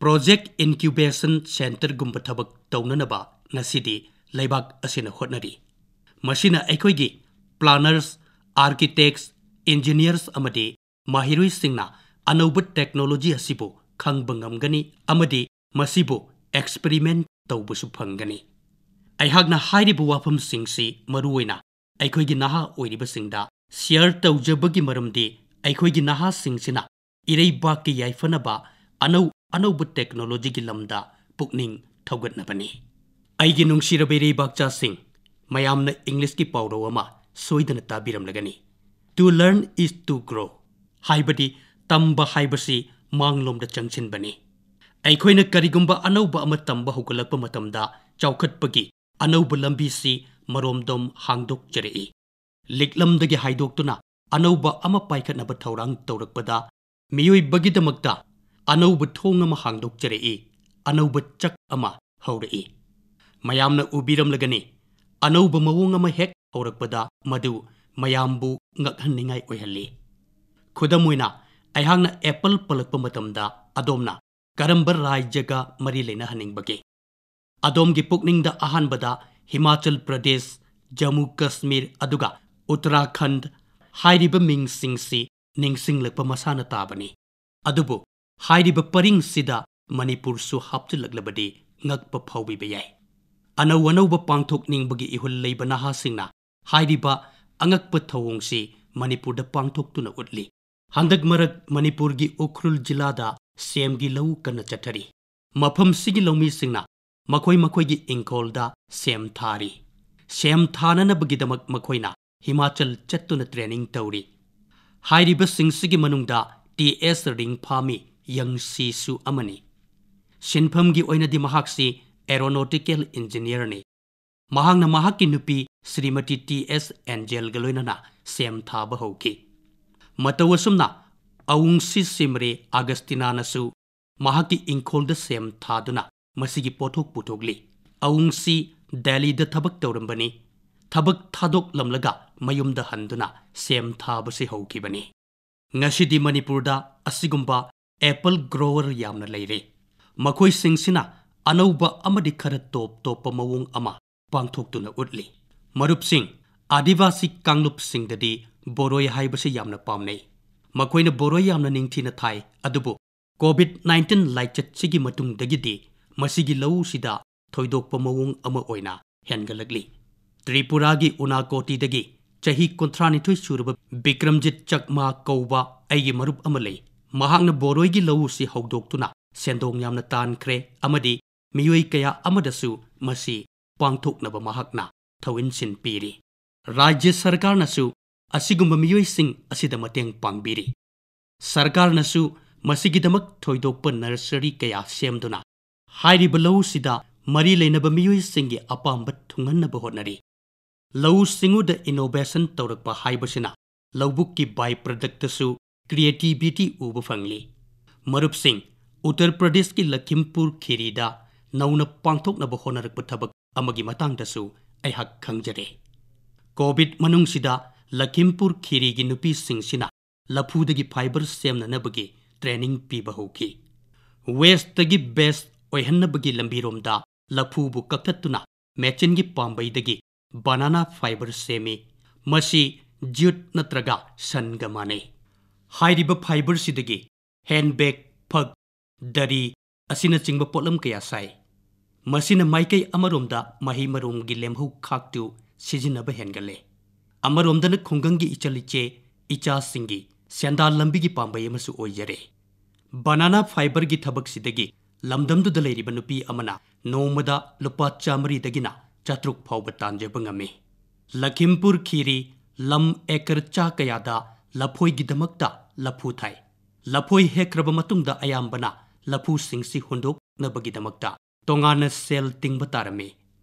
project incubation centre ꯒꯨꯝꯕ ꯊꯕꯛ ꯇꯧꯅꯅꯕ ꯉꯁꯤꯗꯤ ꯂꯩꯕꯥꯛ ꯑꯁꯤꯅ ꯍꯣꯠꯅꯔꯤ꯫ ꯃꯁꯤꯅ ꯑꯩꯈꯣꯏꯒꯤ planners, architects, engineers ꯑꯃꯗꯤ ꯃꯍꯩꯔꯣꯏꯁꯤꯡꯅ ꯑꯅꯧꯕ technology ꯑꯁꯤꯕꯨ ꯈꯪꯕ ꯉꯝꯒꯅꯤ ꯑꯃꯗꯤ ꯃꯁꯤꯕꯨ experiment ꯇꯧꯕꯁꯨ ꯐꯪꯒꯅꯤ꯫ ꯑꯩꯍꯥꯛꯅ ꯍꯥꯏꯔꯤꯕ ꯋꯥꯐꯝꯁꯤꯡꯁꯤ ꯃꯔꯨꯑꯣꯏꯅ ꯑꯩꯈꯣꯏꯒꯤ ꯅꯍꯥ ꯑꯣꯏꯔꯤꯕꯁꯤꯡꯗ share ꯇꯧꯖꯕꯒꯤ ꯃꯔꯝꯗꯤ ꯑꯩꯈꯣꯏꯒꯤ ꯅꯍꯥꯁꯤꯡꯁꯤꯅ ꯏꯔꯩꯕꯥꯛꯀꯤ ꯌꯥꯏꯐꯅꯕ ꯑꯅꯧ ꯑꯅꯧꯕ technology ꯒꯤ ꯂꯝꯗ ꯄꯨꯛꯅꯤꯡ ꯊꯧꯒꯠꯅꯕꯅꯤ꯫ ꯑꯩꯒꯤ ꯅꯨꯡꯁꯤꯔꯕ ꯏꯔꯩꯕꯥꯛꯆꯥꯁꯤꯡ, ꯃꯌꯥꯝꯅ English ꯀꯤ ꯄꯥꯎꯔꯧ ꯑꯃ ꯁꯣꯏꯗꯅ ꯇꯥꯕꯤꯔꯝꯂꯒꯅꯤ, "To learn is to grow", ꯍꯥꯏꯕꯗꯤ ꯇꯝꯕ ꯍꯥꯏꯕꯁꯤ ꯃꯥꯡꯂꯣꯝꯗ ꯆꯪꯁꯤꯟꯕꯅꯤ꯫ ꯑꯩꯈꯣꯏꯅ ꯀꯔꯤꯒꯨꯝꯕ ꯑꯅꯧꯕ ꯑꯃ ꯇꯝꯕ ꯍꯧꯒꯠꯂꯛꯄ ꯃꯇꯝꯗ ꯆꯥꯎꯈꯠꯄꯒꯤ ꯑꯅꯧꯕ ꯂꯝꯕꯤꯁꯤ ꯃꯔꯣꯝꯗꯣꯝ ꯍꯥꯡꯗꯣꯛꯆꯔꯛꯏ꯫ ꯂꯤꯛꯂꯝꯗꯒꯤ ꯍꯥꯏꯗꯣꯛꯇꯨꯅ ꯑꯅꯧꯕ ꯑꯃ ꯄꯥꯏꯈꯠꯅꯕ ꯊꯧꯔꯥꯡ ꯇꯧꯔꯛꯄꯗ ꯃꯤꯑꯣꯏꯕꯒꯤꯗꯃꯛꯇ ꯑꯅꯧꯕ ꯊꯣꯡ ꯑꯃ ꯍꯥꯡꯗꯣꯛꯆꯔꯛꯏ, ꯑꯅꯧꯕ ꯆꯛ ꯑꯃ ꯍꯧꯔꯛꯏ꯫ ꯃꯌꯥꯝꯅ ꯎꯕꯤꯔꯝꯂꯒꯅꯤ, ꯑꯅꯧꯕ ꯃꯑꯣꯡ ꯑꯃ ꯍꯦꯛ ꯍꯧꯔꯛꯄꯗ ꯃꯗꯨ ꯃꯌꯥꯝꯕꯨ ꯉꯛꯍꯟꯅꯤꯡꯉꯥꯏ ꯑꯣꯏꯍꯜꯂꯤ꯫ ꯈꯨꯗꯝ ꯑꯣꯏꯅ, ꯑꯩꯍꯥꯛꯅ apple ꯄꯜꯂꯛꯄ ꯃꯇꯝꯗ ꯑꯗꯣꯝꯅ ꯀꯔꯝꯕ ꯔꯥꯖ꯭ꯌꯒ ꯃꯔꯤ ꯂꯩꯅꯍꯟꯅꯤꯡꯕꯒꯦ? ꯑꯗꯣꯝꯒꯤ ꯄꯨꯛꯅꯤꯡꯗ ꯑꯍꯥꯟꯕꯗ ꯍꯤꯃꯥꯆꯜ ꯄ꯭ꯔꯗꯦꯁ, ꯖꯝꯃꯨ ꯀꯥꯁꯃꯤꯔ, ꯑꯗꯨꯒ ꯎꯠꯇꯔꯥꯈꯟꯗ ꯍꯥꯏꯔꯤꯕ ꯃꯤꯡꯁꯤꯡꯁꯤ ꯅꯤꯡꯁꯤꯡꯂꯛꯄ ꯃꯁꯥꯅ ꯇꯥꯕꯅꯤ꯫ ꯑꯗꯨꯕꯨ ꯍꯥꯏꯔꯤꯕ ꯄꯔꯤꯡꯁꯤꯗ ꯃꯅꯤꯄꯨꯔꯁꯨ ꯍꯥꯞꯆꯤꯜꯂꯛꯂꯕꯗꯤ ꯉꯛꯄ ꯐꯥꯎꯕꯤꯕ ꯌꯥꯏ꯫ ꯑꯅꯧ ꯑꯅꯧꯕ ꯄꯥꯡꯊꯣꯛꯅꯤꯡꯕꯒꯤ ꯏꯍꯨꯜ ꯂꯩꯕ ꯅꯍꯥꯁꯤꯡꯅ ꯍꯥꯏꯔꯤꯕ ꯑꯉꯛꯄ ꯊꯧꯑꯣꯡꯁꯤ ꯃꯅꯤꯄꯨꯔꯗ ꯄꯥꯡꯊꯣꯛꯇꯨꯅ ꯎꯠꯂꯤ꯫ ꯍꯟꯗꯛ ꯃꯔꯛ ꯃꯅꯤꯄꯨꯔꯒꯤ ꯎꯈ꯭ꯔꯨꯜ ꯖꯤꯂꯥꯗ ꯁꯦꯝꯒꯤ ꯂꯧ ꯀꯟꯅ ꯆꯠꯊꯔꯤ꯫ ꯃꯐꯝꯁꯤꯒꯤ ꯂꯧꯃꯤꯁꯤꯡꯅ ꯃꯈꯣꯏ ꯃꯈꯣꯏꯒꯤ ꯏꯪꯈꯣꯜꯗ ꯁꯦꯝ ꯊꯥꯔꯤ꯫ ꯁꯦꯝ ꯊꯥꯅꯅꯕꯒꯤꯗꯃꯛ ꯃꯈꯣꯏꯅ ꯍꯤꯃꯥꯆꯜ ꯆꯠꯇꯨꯅ training ꯇꯧꯔꯤ꯫ ꯍꯥꯏꯔꯤꯕꯁꯤꯡꯁꯤꯒꯤ ꯃꯅꯨꯡꯗ ꯇꯤ ꯑꯦꯁ ꯔꯤꯡꯐꯥꯃꯤ ꯌꯪꯁꯤꯁꯨ ꯑꯃꯅꯤ꯫ ꯁꯤꯟꯐꯝꯒꯤ ꯑꯣꯏꯅꯗꯤ ꯃꯍꯥꯛꯁꯤ aeronautical engineerꯅꯤ꯫ ꯃꯍꯥꯛꯅ ꯃꯍꯥꯛꯀꯤ ꯅꯨꯄꯤ ꯁ꯭ꯔꯤꯃꯇꯤ ꯇꯤ ꯑꯦꯁ ꯑꯦꯟꯖꯦꯜꯒ ꯂꯣꯏꯅꯅ ꯁꯦꯝ ꯊꯥꯕ ꯍꯧꯈꯤ꯫ ꯃꯇꯧ ꯑꯁꯨꯝꯅ ꯑꯋꯨꯡꯁꯤ ꯁꯤꯃꯔꯦ ꯑꯒꯁꯇꯤꯅꯥꯅꯁꯨ ꯃꯍꯥꯛꯀꯤ ꯏꯪꯈꯣꯜꯗ ꯁꯦꯝ ꯊꯥꯗꯨꯅ ꯃꯁꯤꯒꯤ ꯄꯣꯠꯊꯣꯛ ꯄꯨꯊꯣꯛꯂꯤ꯫ ꯑꯋꯨꯡꯁꯤ ꯗꯦꯜꯂꯤꯗ ꯊꯕꯛ ꯇꯧꯔꯝꯕꯅꯤ꯫ ꯊꯕꯛ ꯊꯥꯗꯣꯛꯂꯝꯂꯒ ꯃꯌꯨꯝꯗ ꯍꯟꯗꯨꯅ ꯁꯦꯝ ꯊꯥꯕꯁꯤ ꯍꯧꯈꯤꯕꯅꯤ꯫ ꯉꯁꯤꯗꯤ ꯃꯅꯤꯄꯨꯔꯗ ꯑꯁꯤꯒꯨꯝꯕ apple grower ꯌꯥꯝꯅ ꯂꯩꯔꯦ꯫ ꯃꯈꯣꯏꯁꯤꯡꯁꯤꯅ ꯑꯅꯧꯕ ꯑꯃꯗꯤ ꯈꯔ ꯇꯣꯞ ꯇꯣꯞꯄ ꯃꯑꯣꯡ ꯑꯃ ꯄꯥꯡꯊꯣꯛꯇꯨꯅ ꯎꯠꯂꯤ꯫ ꯃꯔꯨꯞꯁꯤꯡ, ꯑꯥꯗꯤꯕꯥꯁꯤ ꯀꯥꯡꯂꯨꯞꯁꯤꯡꯗꯗꯤ ꯕꯣꯔꯣꯏ ꯍꯥꯏꯕꯁꯤ ꯌꯥꯝꯅ ꯄꯥꯝꯅꯩ꯫ ꯃꯈꯣꯏꯅ ꯕꯣꯔꯣꯏ ꯌꯥꯝꯅ ꯅꯤꯡꯊꯤꯅ ꯊꯥꯏ, ꯑꯗꯨꯕꯨ COVID nineteen ꯂꯥꯏꯆꯠꯁꯤꯒꯤ ꯃꯇꯨꯡꯗꯒꯤꯗꯤ ꯃꯁꯤꯒꯤ ꯂꯧꯁꯤꯗ ꯊꯣꯏꯗꯣꯛꯄ ꯃꯑꯣꯡ ꯑꯃ ꯑꯣꯏꯅ ꯍꯦꯟꯒꯠꯂꯛꯂꯤ꯫ ꯇ꯭ꯔꯤꯄꯨꯔꯥꯒꯤ ꯎꯅꯥꯀꯣꯇꯤꯗꯒꯤ ꯆꯍꯤ ꯀꯨꯟꯊ꯭ꯔꯥꯅꯤꯊꯣꯏ ꯁꯨꯔꯕ ꯕꯤꯀ꯭ꯔꯝꯖꯤꯠ ꯆꯛꯃꯥ ꯀꯧꯕ ꯑꯩꯒꯤ ꯃꯔꯨꯞ ꯑꯃ ꯂꯩ꯫ ꯃꯍꯥꯛꯅ ꯕꯣꯔꯣꯏꯒꯤ ꯂꯧꯁꯤ ꯍꯧꯗꯣꯛꯇꯨꯅ ꯁꯦꯟꯗꯣꯡ ꯌꯥꯝꯅ ꯇꯥꯟꯈ꯭ꯔꯦ ꯑꯃꯗꯤ ꯃꯤꯑꯣꯏ ꯀꯌꯥ ꯑꯃꯗꯁꯨ ꯃꯁꯤ ꯄꯥꯡꯊꯣꯛꯅꯕ ꯃꯍꯥꯛꯅ ꯊꯧꯏꯟꯁꯤꯟ ꯄꯤꯔꯤ꯫ ꯔꯥꯖ꯭ꯌ ꯁꯔꯀꯥꯔꯅꯁꯨ ꯑꯁꯤꯒꯨꯝꯕ ꯃꯤꯑꯣꯏꯁꯤꯡ ꯑꯁꯤꯗ ꯃꯇꯦꯡ ꯄꯥꯡꯕꯤꯔꯤ꯫ ꯁꯔꯀꯥꯔꯅꯁꯨ ꯃꯁꯤꯒꯤꯗꯃꯛ ꯊꯣꯏꯗꯣꯛꯄ nursery ꯀꯌꯥ ꯁꯦꯝꯗꯨꯅ ꯍꯥꯏꯔꯤꯕ ꯂꯧꯁꯤꯗ ꯃꯔꯤ ꯂꯩꯅꯕ ꯃꯤꯑꯣꯏꯁꯤꯡꯒꯤ ꯑꯄꯥꯝꯕ ꯊꯨꯡꯍꯟꯅꯕ ꯍꯣꯠꯅꯔꯤ꯫ ꯂꯧꯎ ꯁꯤꯡꯎꯗ innovation ꯇꯧꯔꯛꯄ ꯍꯥꯏꯕꯁꯤꯅ ꯂꯧꯕꯨꯛꯀꯤ by productꯇꯁꯨ creativity ꯎꯕ ꯐꯪꯂꯤ꯫ ꯃꯔꯨꯞꯁꯤꯡ, ꯎꯠꯇꯔ ꯄ꯭ꯔꯗꯦꯁꯀꯤ ꯂꯈꯤꯝꯄꯨꯔ ꯈꯤꯔꯤꯗ ꯅꯧꯅ ꯄꯥꯡꯊꯣꯛꯅꯕ ꯍꯣꯠꯅꯔꯛꯄ ꯊꯕꯛ ꯑꯃꯒꯤ ꯃꯇꯥꯡꯗꯁꯨ ꯑꯩꯍꯥꯛ ꯈꯪꯖꯔꯦ꯫ COVID ꯃꯅꯨꯡꯁꯤꯗ ꯂꯈꯤꯝꯄꯨꯔ ꯈꯤꯔꯤꯒꯤ ꯅꯨꯄꯤꯁꯤꯡꯁꯤꯅ ꯂꯐꯨꯗꯒꯤ fibre ꯁꯦꯝꯅꯅꯕꯒꯤ training ꯄꯤꯕ ꯍꯧꯈꯤ꯫ Wasteꯇꯒꯤ best ꯑꯣꯏꯍꯟꯅꯕꯒꯤ ꯂꯝꯕꯤꯔꯣꯝꯗ ꯂꯐꯨꯕꯨ ꯀꯛꯊꯠꯇꯨꯅ ꯃꯦꯆꯤꯟꯒꯤ ꯄꯥꯝꯕꯩꯗꯒꯤ banana fibre ꯁꯦꯝꯃꯤ꯫ ꯃꯁꯤ jute ꯅꯠꯇ꯭ꯔꯒ ꯁꯟꯒ ꯃꯥꯟꯅꯩ꯫ ꯍꯥꯏꯔꯤꯕ fibre ꯁꯤꯗꯒꯤ handbag, ꯐꯛ, ꯗꯔꯤ ꯑꯁꯤꯅꯆꯤꯡꯕ ꯄꯣꯠꯂꯝ ꯀꯌꯥ ꯁꯥꯏ꯫ ꯃꯁꯤꯅ ꯃꯥꯏꯀꯩ ꯑꯃꯔꯣꯝꯗ ꯃꯍꯩ ꯃꯔꯣꯡꯒꯤ ꯂꯦꯝꯍꯧ ꯈꯥꯛꯇꯨ ꯁꯤꯖꯤꯟꯅꯕ ꯍꯦꯟꯒꯠꯂꯦ꯫ ꯑꯃꯔꯣꯝꯗꯅ ꯈꯨꯡꯒꯪꯒꯤ ꯏꯆꯜ ꯏꯆꯦ, ꯏꯆꯥꯁꯤꯡꯒꯤ ꯁꯦꯟꯗꯥꯟ ꯂꯝꯕꯤꯒꯤ ꯄꯥꯝꯕꯩ ꯑꯃꯁꯨ ꯑꯣꯏꯖꯔꯦ꯫ Banana fibreꯒꯤ ꯊꯕꯛꯁꯤꯗꯒꯤ ꯂꯝꯗꯝꯗꯨꯗ ꯂꯩꯔꯤꯕ ꯅꯨꯄꯤ ꯑꯃꯅ ꯅꯣꯡꯃꯗ ꯂꯨꯄꯥ ꯆꯥꯃꯔꯤꯗꯒꯤꯅ ꯆꯥꯇ꯭ꯔꯨꯛ ꯐꯥꯎꯕ ꯇꯥꯟꯖꯕ ꯉꯝꯃꯤ꯫ ꯂꯈꯤꯝꯄꯨꯔ ꯈꯤꯔꯤ ꯂꯝ ꯑꯦꯀꯔ ꯆꯥ ꯀꯌꯥꯗ ꯂꯐꯣꯏꯒꯤꯗꯃꯛꯇ ꯂꯐꯨ ꯊꯥꯏ꯫ ꯂꯐꯣꯏ ꯍꯦꯛꯈ꯭ꯔꯕ ꯃꯇꯨꯡꯗ ꯑꯌꯥꯝꯕꯅ ꯂꯐꯨꯁꯤꯡꯁꯤ ꯍꯨꯟꯗꯣꯛꯅꯕꯒꯤꯗꯃꯛꯇ ꯇꯣꯉꯥꯟꯅ ꯁꯦꯜ ꯇꯤꯡꯕ ꯇꯥꯔꯝꯃꯤ꯫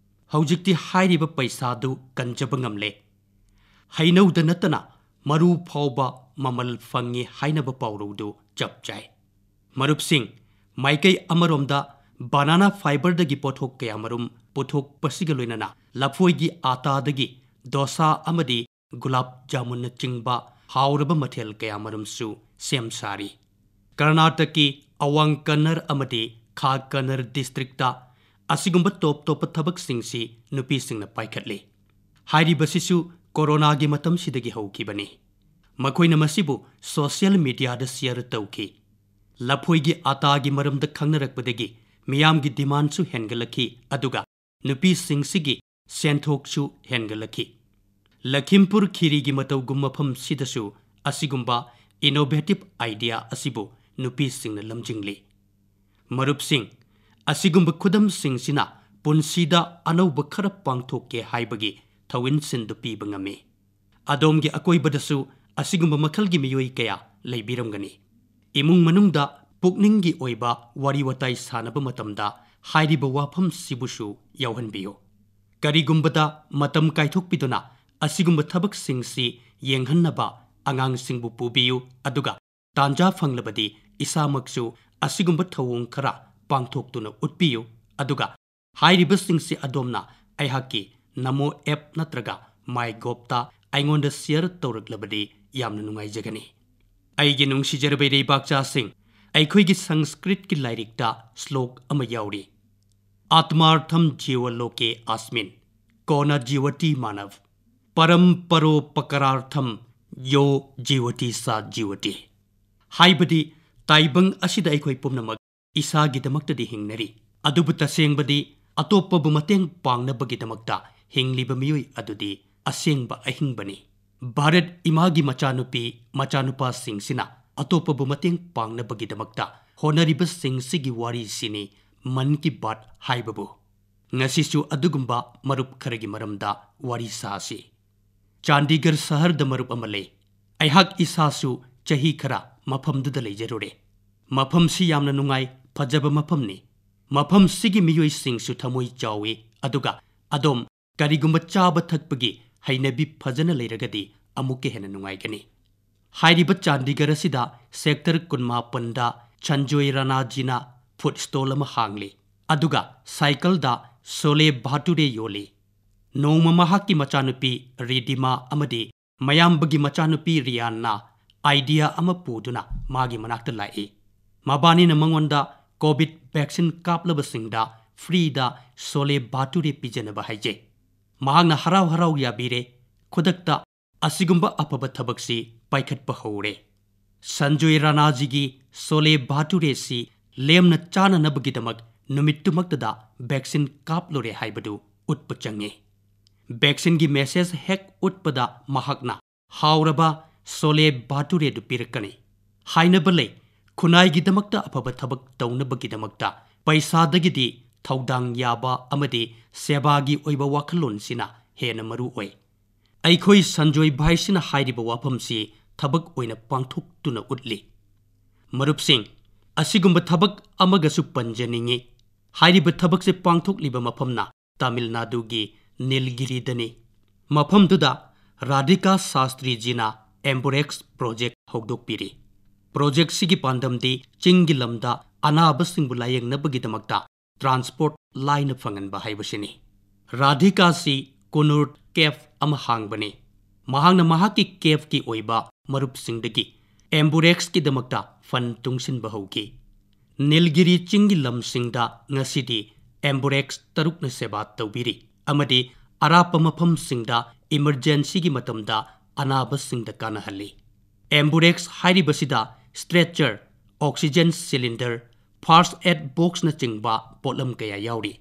ꯍꯧꯖꯤꯛꯇꯤ ꯍꯥꯏꯔꯤꯕ ꯄꯩꯁꯥꯗꯨ ꯀꯟꯖꯕ ꯉꯝꯂꯦ꯫ ꯍꯩꯅꯧꯗ ꯅꯠꯇꯅ ꯃꯔꯨ ꯐꯥꯎꯕ ꯃꯃꯜ ꯐꯪꯉꯤ ꯍꯥꯏꯅꯕ ꯄꯥꯎꯔꯧꯗꯨ ꯆꯞ ꯆꯥꯏ꯫ ꯃꯔꯨꯞꯁꯤꯡ, ꯃꯥꯏꯀꯩ ꯑꯃꯔꯣꯝꯗ banana fiberꯗꯒꯤ ꯄꯣꯠꯊꯣꯛ ꯀꯌꯥꯃꯔꯨꯝ ꯄꯨꯊꯣꯛꯄꯁꯤꯒ ꯂꯣꯏꯅꯅ ꯂꯐꯣꯏꯒꯤ ꯑꯥꯇꯥꯗꯒꯤ ꯗꯣꯁꯥ ꯑꯃꯗꯤ ꯒꯨꯂꯥꯞ ꯖꯥꯃꯨꯟꯅꯆꯤꯡꯕ ꯍꯥꯎꯔꯕ ꯃꯊꯦꯜ ꯀꯌꯥꯃꯔꯨꯝꯁꯨ ꯁꯦꯝ ꯁꯥꯔꯤ꯫ ꯀꯔꯅꯥꯇꯀꯀꯤ ꯑꯋꯥꯡ ꯀꯟꯅꯔ ꯑꯃꯗꯤ ꯈꯥ ꯀꯟꯅꯔ districtꯇ ꯑꯁꯤꯒꯨꯝꯕ ꯇꯣꯞ ꯇꯣꯞꯄ ꯊꯕꯛꯁꯤꯡꯁꯤ ꯅꯨꯄꯤꯁꯤꯡꯅ ꯄꯥꯏꯈꯠꯂꯤ꯫ ꯍꯥꯏꯔꯤꯕꯁꯤꯁꯨ ꯀꯣꯔꯣꯅꯥꯒꯤ ꯃꯇꯝꯁꯤꯗꯒꯤ ꯍꯧꯈꯤꯕꯅꯤ꯫ ꯃꯈꯣꯏꯅ ꯃꯁꯤꯕꯨ social mediaꯗ share ꯇꯧꯈꯤ꯫ ꯂꯐꯣꯏꯒꯤ ꯑꯥꯇꯥꯒꯤ ꯃꯔꯝꯗ ꯈꯪꯅꯔꯛꯄꯗꯒꯤ ꯃꯤꯌꯥꯝꯒꯤ demandꯁꯨ ꯍꯦꯟꯒꯠꯂꯛꯈꯤ, ꯑꯗꯨꯒ ꯅꯨꯄꯤꯁꯤꯡꯁꯤꯒꯤ ꯁꯦꯟꯊꯣꯛꯁꯨ ꯍꯦꯟꯒꯠꯂꯛꯈꯤ꯫ ꯂꯈꯤꯝꯄꯨꯔ ꯈꯤꯔꯤꯒꯤ ꯃꯇꯧꯒꯨꯝ ꯃꯐꯝꯁꯤꯗꯁꯨ ꯑꯁꯤꯒꯨꯝꯕ innovative idea ꯑꯁꯤꯕꯨ ꯅꯨꯄꯤꯁꯤꯡꯅ ꯂꯝꯖꯤꯡꯂꯤ꯫ ꯃꯔꯨꯞꯁꯤꯡ, ꯑꯁꯤꯒꯨꯝꯕ ꯈꯨꯗꯝꯁꯤꯡꯁꯤꯅ ꯄꯨꯟꯁꯤꯗ ꯑꯅꯧꯕ ꯈꯔ ꯄꯥꯡꯊꯣꯛꯀꯦ ꯍꯥꯏꯕꯒꯤ ꯊꯧꯏꯟꯁꯤꯟꯗꯨ ꯄꯤꯕ ꯉꯝꯃꯤ꯫ ꯑꯗꯣꯝꯒꯤ ꯑꯀꯣꯏꯕꯗꯁꯨ ꯑꯁꯤꯒꯨꯝꯕ ꯃꯈꯜꯒꯤ ꯃꯤꯑꯣꯏ ꯀꯌꯥ ꯂꯩꯕꯤꯔꯝꯒꯅꯤ꯫ ꯏꯃꯨꯡ ꯃꯅꯨꯡꯗ ꯄꯨꯛꯅꯤꯡꯒꯤ ꯑꯣꯏꯕ ꯋꯥꯔꯤ ꯋꯥꯇꯥꯏ ꯁꯥꯟꯅꯕ ꯃꯇꯝꯗ ꯍꯥꯏꯔꯤꯕ ꯋꯥꯐꯝꯁꯤꯕꯨꯁꯨ ꯌꯥꯎꯍꯟꯕꯤꯌꯨ꯫ ꯀꯔꯤꯒꯨꯝꯕꯗ ꯃꯇꯝ ꯀꯥꯏꯊꯣꯛꯄꯤꯗꯨꯅ ꯑꯁꯤꯒꯨꯝꯕ ꯊꯕꯛꯁꯤꯡꯁꯤ ꯌꯦꯡꯍꯟꯅꯕ ꯑꯉꯥꯡꯁꯤꯡꯕꯨ ꯄꯨꯕꯤꯌꯨ, ꯑꯗꯨꯒ ꯇꯥꯟꯖꯥ ꯐꯪꯂꯕꯗꯤ ꯏꯁꯥꯃꯛꯁꯨ ꯑꯁꯤꯒꯨꯝꯕ ꯊꯧꯑꯣꯡ ꯈꯔ ꯄꯥꯡꯊꯣꯛꯇꯨꯅ ꯎꯠꯄꯤꯌꯨ, ꯑꯗꯨꯒ ꯍꯥꯏꯔꯤꯕꯁꯤꯡꯁꯤ ꯑꯗꯣꯝꯅ ꯑꯩꯍꯥꯛꯀꯤ Namo app ꯅꯠꯇ꯭ꯔꯒ MyGovꯇ ꯑꯩꯉꯣꯟꯗ share ꯇꯧꯔꯛꯂꯕꯗꯤ ꯌꯥꯝꯅ ꯅꯨꯡꯉꯥꯏꯖꯒꯅꯤ꯫ ꯑꯩꯒꯤ ꯅꯨꯡꯁꯤꯖꯔꯕ ꯏꯔꯩꯕꯥꯛꯆꯥꯁꯤꯡ, ꯑꯩꯈꯣꯏꯒꯤ ꯁꯪꯁꯀ꯭ꯔꯤꯠꯀꯤ ꯂꯥꯏꯔꯤꯛꯇ ꯁ꯭ꯂꯣꯛ ꯑꯃ ꯌꯥꯎꯔꯤ, "Atmartham jeva loke asmin, ko na jivati manav, param paropakaratham yo jivati sa jivati"꯫ ꯍꯥꯏꯕꯗꯤ, ꯇꯥꯏꯕꯪ ꯑꯁꯤꯗ ꯑꯩꯈꯣꯏ ꯄꯨꯝꯅꯃꯛ ꯏꯁꯥꯒꯤꯗꯃꯛꯇꯗꯤ ꯍꯤꯡꯅꯔꯤ, ꯑꯗꯨꯕꯨ ꯇꯁꯦꯡꯕꯗꯤ ꯑꯇꯣꯞꯄꯕꯨ ꯃꯇꯦꯡ ꯄꯥꯡꯅꯕꯒꯤꯗꯃꯛꯇ ꯍꯤꯡꯂꯤꯕ ꯃꯤꯑꯣꯏ ꯑꯗꯨꯗꯤ ꯑꯁꯦꯡꯕ ꯑꯍꯤꯡꯕꯅꯤ꯫ ꯚꯥꯔꯠ ꯏꯃꯥꯒꯤ ꯃꯆꯥꯅꯨꯄꯤ ꯃꯆꯥꯅꯨꯄꯥꯁꯤꯡꯁꯤꯅ ꯑꯇꯣꯞꯄꯕꯨ ꯃꯇꯦꯡ ꯄꯥꯡꯅꯕꯒꯤꯗꯃꯛꯇ ꯍꯣꯠꯅꯔꯤꯕꯁꯤꯡꯁꯤꯒꯤ ꯋꯥꯔꯤꯁꯤꯅꯤ ꯃꯟ ꯀꯤ ꯕꯥꯠ ꯍꯥꯏꯕꯕꯨ꯫ ꯉꯁꯤꯁꯨ ꯑꯗꯨꯒꯨꯝꯕ ꯃꯔꯨꯞ ꯈꯔꯒꯤ ꯃꯔꯝꯗ ꯋꯥꯔꯤ ꯁꯥꯁꯤ꯫ ꯆꯥꯟꯗꯤꯒꯔ ꯁꯍꯔꯗ ꯃꯔꯨꯞ ꯑꯃ ꯂꯩ꯫ ꯑꯩꯍꯥꯛ ꯏꯁꯥꯁꯨ ꯆꯍꯤ ꯈꯔ ꯃꯐꯝꯗꯨꯗ ꯂꯩꯖꯔꯨꯔꯦ꯫ ꯃꯐꯝꯁꯤ ꯌꯥꯝꯅ ꯅꯨꯡꯉꯥꯏ, ꯐꯖꯕ ꯃꯐꯝꯅꯤ꯫ ꯃꯐꯝꯁꯤꯒꯤ ꯃꯤꯑꯣꯏꯁꯤꯡꯁꯨ ꯊꯃꯣꯏ ꯆꯥꯎꯏ, ꯑꯗꯨꯒ ꯑꯗꯣꯝ ꯀꯔꯤꯒꯨꯝꯕ ꯆꯥꯕ ꯊꯛꯄꯒꯤ ꯍꯩꯅꯕꯤ ꯐꯖꯅ ꯂꯩꯔꯒꯗꯤ ꯑꯃꯨꯛꯀ ꯍꯦꯟꯅ ꯅꯨꯡꯉꯥꯏꯒꯅꯤ꯫ ꯍꯥꯏꯔꯤꯕ ꯆꯥꯟꯗꯤꯒꯔ ꯑꯁꯤꯗ ꯁꯦꯛꯇꯔ ꯀꯨꯟꯃꯥꯄꯟꯗ ꯁꯟꯖꯣꯏ ꯔꯥꯅꯥꯖꯤꯅ ꯐꯨꯗ ꯁ꯭ꯇꯣꯜ ꯑꯃ ꯍꯥꯡꯂꯤ, ꯑꯗꯨꯒ ꯁꯥꯏꯀꯜꯗ ꯁꯣꯂꯦ ꯚꯥꯇꯨꯔꯦ ꯌꯣꯜꯂꯤ꯫ ꯅꯣꯡꯃ ꯃꯍꯥꯛꯀꯤ ꯃꯆꯥꯅꯨꯄꯤ ꯔꯤꯗꯤꯃꯥ ꯑꯃꯗꯤ ꯃꯌꯥꯝꯕꯒꯤ ꯃꯆꯥꯅꯨꯄꯤ ꯔꯤꯌꯥꯟꯅ ꯑꯥꯏꯗꯤꯌꯥ ꯑꯃ ꯄꯨꯗꯨꯅ ꯃꯥꯒꯤ ꯃꯅꯥꯛꯇ ꯂꯥꯛꯏ꯫ ꯃꯕꯥꯅꯤꯅ ꯃꯉꯣꯟꯗ ꯀꯣꯚꯤꯗ ꯚꯦꯛꯁꯤꯟ ꯀꯥꯞꯂꯕꯁꯤꯡꯗ ꯐ꯭ꯔꯤꯗ ꯁꯣꯂꯦ ꯚꯥꯇꯨꯔꯦ ꯄꯤꯖꯅꯕ ꯍꯥꯏꯖꯩ꯫ ꯃꯍꯥꯛꯅ ꯍꯔꯥꯎ ꯍꯔꯥꯎ ꯌꯥꯕꯤꯔꯦ꯫ ꯈꯨꯗꯛꯇ ꯑꯁꯤꯒꯨꯝꯕ ꯑꯐꯕ ꯊꯕꯛꯁꯤ ꯄꯥꯏꯈꯠꯄ ꯍꯧꯔꯦ꯫ ꯁꯟꯖꯣꯏ ꯔꯥꯅꯥꯖꯤꯒꯤ ꯁꯣꯂꯦ ꯚꯥꯇꯨꯔꯦꯁꯤ ꯂꯦꯝꯅ ꯆꯥꯅꯅꯕꯒꯤꯗꯃꯛ ꯅꯨꯃꯤꯠꯇꯨꯃꯛꯇꯗ ꯚꯦꯛꯁꯤꯟ ꯀꯥꯞꯂꯨꯔꯦ ꯍꯥꯏꯕꯗꯨ ꯎꯠꯄ ꯆꯪꯉꯤ꯫ ꯚꯦꯛꯁꯤꯟꯒꯤ ꯃꯦꯁꯦꯖ ꯍꯦꯛ ꯎꯠꯄꯗ ꯃꯍꯥꯛꯅ ꯍꯥꯎꯔꯕ ꯁꯣꯂꯦ ꯚꯥꯇꯨꯔꯦꯗꯨ ꯄꯤꯔꯛꯀꯅꯤ꯫ ꯍꯥꯏꯅꯕ ꯂꯩ, ꯈꯨꯟꯅꯥꯏꯒꯤꯗꯃꯛꯇ ꯑꯐꯕ ꯊꯕꯛ ꯇꯧꯅꯕꯒꯤꯗꯃꯛꯇ ꯄꯩꯁꯥꯗꯒꯤꯗꯤ ꯊꯧꯗꯥꯡ ꯌꯥꯕ ꯑꯃꯗꯤ ꯁꯦꯕꯥꯒꯤ ꯑꯣꯏꯕ ꯋꯥꯈꯜꯂꯣꯟꯁꯤꯅ ꯍꯦꯟꯅ ꯃꯔꯨ ꯑꯣꯏ꯫ ꯑꯩꯈꯣꯏ ꯁꯟꯖꯣꯏ ꯚꯥꯏꯁꯤꯅ ꯍꯥꯏꯔꯤꯕ ꯋꯥꯐꯝꯁꯤ ꯊꯕꯛ ꯑꯣꯏꯅ ꯄꯥꯡꯊꯣꯛꯇꯨꯅ ꯎꯠꯂꯤ꯫ ꯃꯔꯨꯞꯁꯤꯡ, ꯑꯁꯤꯒꯨꯝꯕ ꯊꯕꯛ ꯑꯃꯒꯁꯨ ꯄꯟꯖꯅꯤꯡꯏ꯫ ꯍꯥꯏꯔꯤꯕ ꯊꯕꯛꯁꯦ ꯄꯥꯡꯊꯣꯛꯂꯤꯕ ꯃꯐꯝꯅ ꯇꯥꯃꯤꯜ ꯅꯥꯗꯨꯒꯤ ꯅꯤꯜꯒꯤꯔꯤꯗꯅꯤ꯫ ꯃꯐꯝꯗꯨꯗ ꯔꯥꯙꯤꯀꯥ ꯁꯥꯁꯇ꯭ꯔꯤꯖꯤꯅ ꯑꯦꯝꯕꯨꯔꯦꯛꯁ ꯄ꯭ꯔꯣꯖꯦꯛ ꯍꯧꯗꯣꯛꯄꯤꯔꯤ꯫ ꯄ꯭ꯔꯣꯖꯦꯛꯁꯤꯒꯤ ꯄꯥꯟꯗꯝꯗꯤ ꯆꯤꯡꯒꯤ ꯂꯝꯗ ꯑꯅꯥꯕꯁꯤꯡꯕꯨ ꯂꯥꯌꯦꯡꯅꯕꯒꯤꯗꯃꯛꯇ ꯇ꯭ꯔꯥꯟꯁꯄꯣꯔꯠ ꯂꯥꯏꯅ ꯐꯪꯍꯟꯕ ꯍꯥꯏꯕꯁꯤꯅꯤ꯫ ꯔꯥꯙꯤꯀꯥꯁꯤ ꯀꯨꯅꯨꯔ ꯀꯦꯐ ꯑꯃ ꯍꯥꯡꯕꯅꯤ꯫ ꯃꯍꯥꯛꯅ ꯃꯍꯥꯛꯀꯤ ꯀꯦꯐꯀꯤ ꯑꯣꯏꯕ ꯃꯔꯨꯞꯁꯤꯡꯗꯒꯤ ꯑꯦꯝꯕꯨꯔꯦꯛꯁꯀꯤꯗꯃꯛꯇ ꯐꯟ ꯇꯨꯡꯁꯤꯟꯕ ꯍꯧꯈꯤ꯫ ꯅꯤꯜꯒꯤꯔꯤ ꯆꯤꯡꯒꯤ ꯂꯝꯁꯤꯡꯗ ꯉꯁꯤꯗꯤ ꯑꯦꯝꯕꯨꯔꯦꯛꯁ ꯇꯔꯨꯛꯅ ꯁꯦꯕꯥ ꯇꯧꯕꯤꯔꯤ ꯑꯃꯗꯤ ꯑꯔꯥꯞꯄ ꯃꯐꯝꯁꯤꯡꯗ ꯏꯃꯔꯖꯦꯟꯁꯤꯒꯤ ꯃꯇꯝꯗ ꯑꯅꯥꯕꯁꯤꯡꯗ ꯀꯥꯟꯅꯍꯜꯂꯤ꯫ ꯑꯦꯝꯕꯨꯔꯦꯛꯁ ꯍꯥꯏꯔꯤꯕꯁꯤꯗ ꯁ꯭ꯇ꯭ꯔꯦꯆꯔ, ꯑꯣꯛꯁꯤꯖꯦꯟ ꯁꯤꯂꯤꯟꯗꯔ, ꯐꯥꯔꯁ ꯑꯦꯗ ꯕꯣꯛꯁꯅꯆꯤꯡꯕ ꯄꯣꯠꯂꯝ ꯀꯌꯥ ꯌꯥꯎꯔꯤ꯫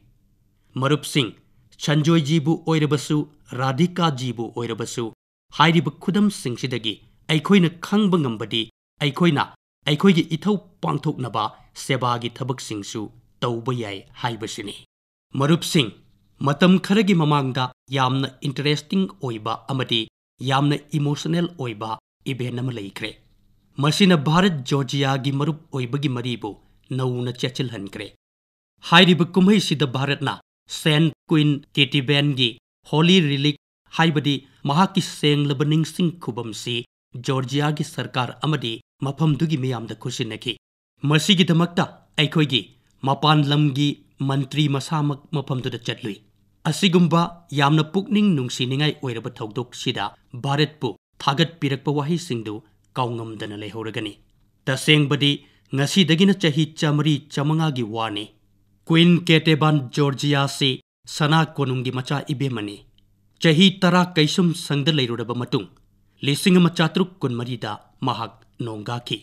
ꯃꯔꯨꯞꯁꯤꯡ, ꯁꯟꯖꯣꯏꯖꯤꯕꯨ ꯑꯣꯏꯔꯕꯁꯨ, ꯔꯥꯙꯤꯀꯥꯖꯤꯕꯨ ꯑꯣꯏꯔꯕꯁꯨ, ꯍꯥꯏꯔꯤꯕ ꯈꯨꯗꯝꯁꯤꯡꯁꯤꯗꯒꯤ ꯑꯩꯈꯣꯏꯅ ꯈꯪꯕ ꯉꯝꯕꯗꯤ ꯑꯩꯈꯣꯏꯅ ꯑꯩꯈꯣꯏꯒꯤ ꯏꯊꯧ ꯄꯥꯡꯊꯣꯛꯅꯕ ꯁꯦꯕꯥꯒꯤ ꯊꯕꯛꯁꯤꯡꯁꯨ ꯇꯧꯕ ꯌꯥꯏ ꯍꯥꯏꯕꯁꯤꯅꯤ꯫ ꯃꯔꯨꯞꯁꯤꯡ, ꯃꯇꯝ ꯈꯔꯒꯤ ꯃꯃꯥꯡꯗ ꯌꯥꯝꯅ interesting ꯑꯣꯏꯕ ꯑꯃꯗꯤ ꯌꯥꯝꯅ emotional ꯑꯣꯏꯕ event ꯑꯃ ꯂꯩꯈ꯭ꯔꯦ꯫ ꯃꯁꯤꯅ ꯚꯥꯔꯠ ꯖꯣꯔꯖꯤꯌꯥꯒꯤ ꯃꯔꯨꯞ ꯑꯣꯏꯕꯒꯤ ꯃꯔꯤꯕꯨ ꯅꯧꯅ ꯆꯦꯠꯁꯤꯜꯍꯟꯈ꯭ꯔꯦ꯫ ꯍꯥꯏꯔꯤꯕ ꯀꯨꯝꯍꯩꯁꯤꯗ ꯚꯥꯔꯠꯅ Saint Queen Ketevanꯒꯤ holy relic, ꯍꯥꯏꯕꯗꯤ ꯃꯍꯥꯛꯀꯤ ꯁꯦꯡꯂꯕ ꯅꯤꯡꯁꯤꯡ ꯈꯨꯕꯝꯁꯤ ꯖꯣꯔꯖꯤꯌꯥꯒꯤ ꯁꯔꯀꯥꯔ ꯑꯃꯗꯤ ꯃꯐꯝꯗꯨꯒꯤ ꯃꯤꯌꯥꯝꯗ ꯈꯨꯠꯁꯤꯟꯅꯈꯤ꯫ ꯃꯁꯤꯒꯤꯗꯃꯛꯇ ꯑꯩꯈꯣꯏꯒꯤ ꯃꯄꯥꯟ ꯂꯝꯒꯤ ꯃꯟꯇ꯭ꯔꯤ ꯃꯁꯥꯃꯛ ꯃꯐꯝꯗꯨꯗ ꯆꯠꯂꯨꯏ꯫ ꯑꯁꯤꯒꯨꯝꯕ ꯌꯥꯝꯅ ꯄꯨꯛꯅꯤꯡ ꯅꯨꯡꯁꯤꯅꯤꯡꯉꯥꯏ ꯑꯣꯏꯔꯕ ꯊꯧꯗꯣꯛꯁꯤꯗ ꯚꯥꯔꯠꯄꯨ ꯊꯥꯒꯠꯄꯤꯔꯛꯄ ꯋꯥꯍꯩꯁꯤꯡꯗꯨ ꯀꯥꯎꯉꯝꯗꯅ ꯂꯩꯍꯧꯔꯒꯅꯤ꯫ ꯇꯁꯦꯡꯕꯗꯤ ꯉꯁꯤꯗꯒꯤꯅ ꯆꯍꯤ ꯆꯥꯃꯔꯤ ꯆꯥꯃꯉꯥꯒꯤ ꯋꯥꯅꯤ꯫ Queen Ketevan ꯖꯣꯔꯖꯤꯌꯥꯁꯤ ꯁꯅꯥ ꯀꯣꯅꯨꯡꯒꯤ ꯃꯆꯥ ꯏꯕꯦꯝꯃꯅꯤ꯫ ꯆꯍꯤ ꯇꯔꯥ ꯀꯩꯁꯨꯝ ꯁꯪꯗ ꯂꯩꯔꯨꯔꯕ ꯃꯇꯨꯡ, ꯂꯤꯁꯤꯡ ꯑꯃ ꯆꯥꯇ꯭ꯔꯨꯛ ꯀꯨꯟꯃꯔꯤꯗ ꯃꯍꯥꯛ ꯅꯣꯡꯒꯥꯈꯤ꯫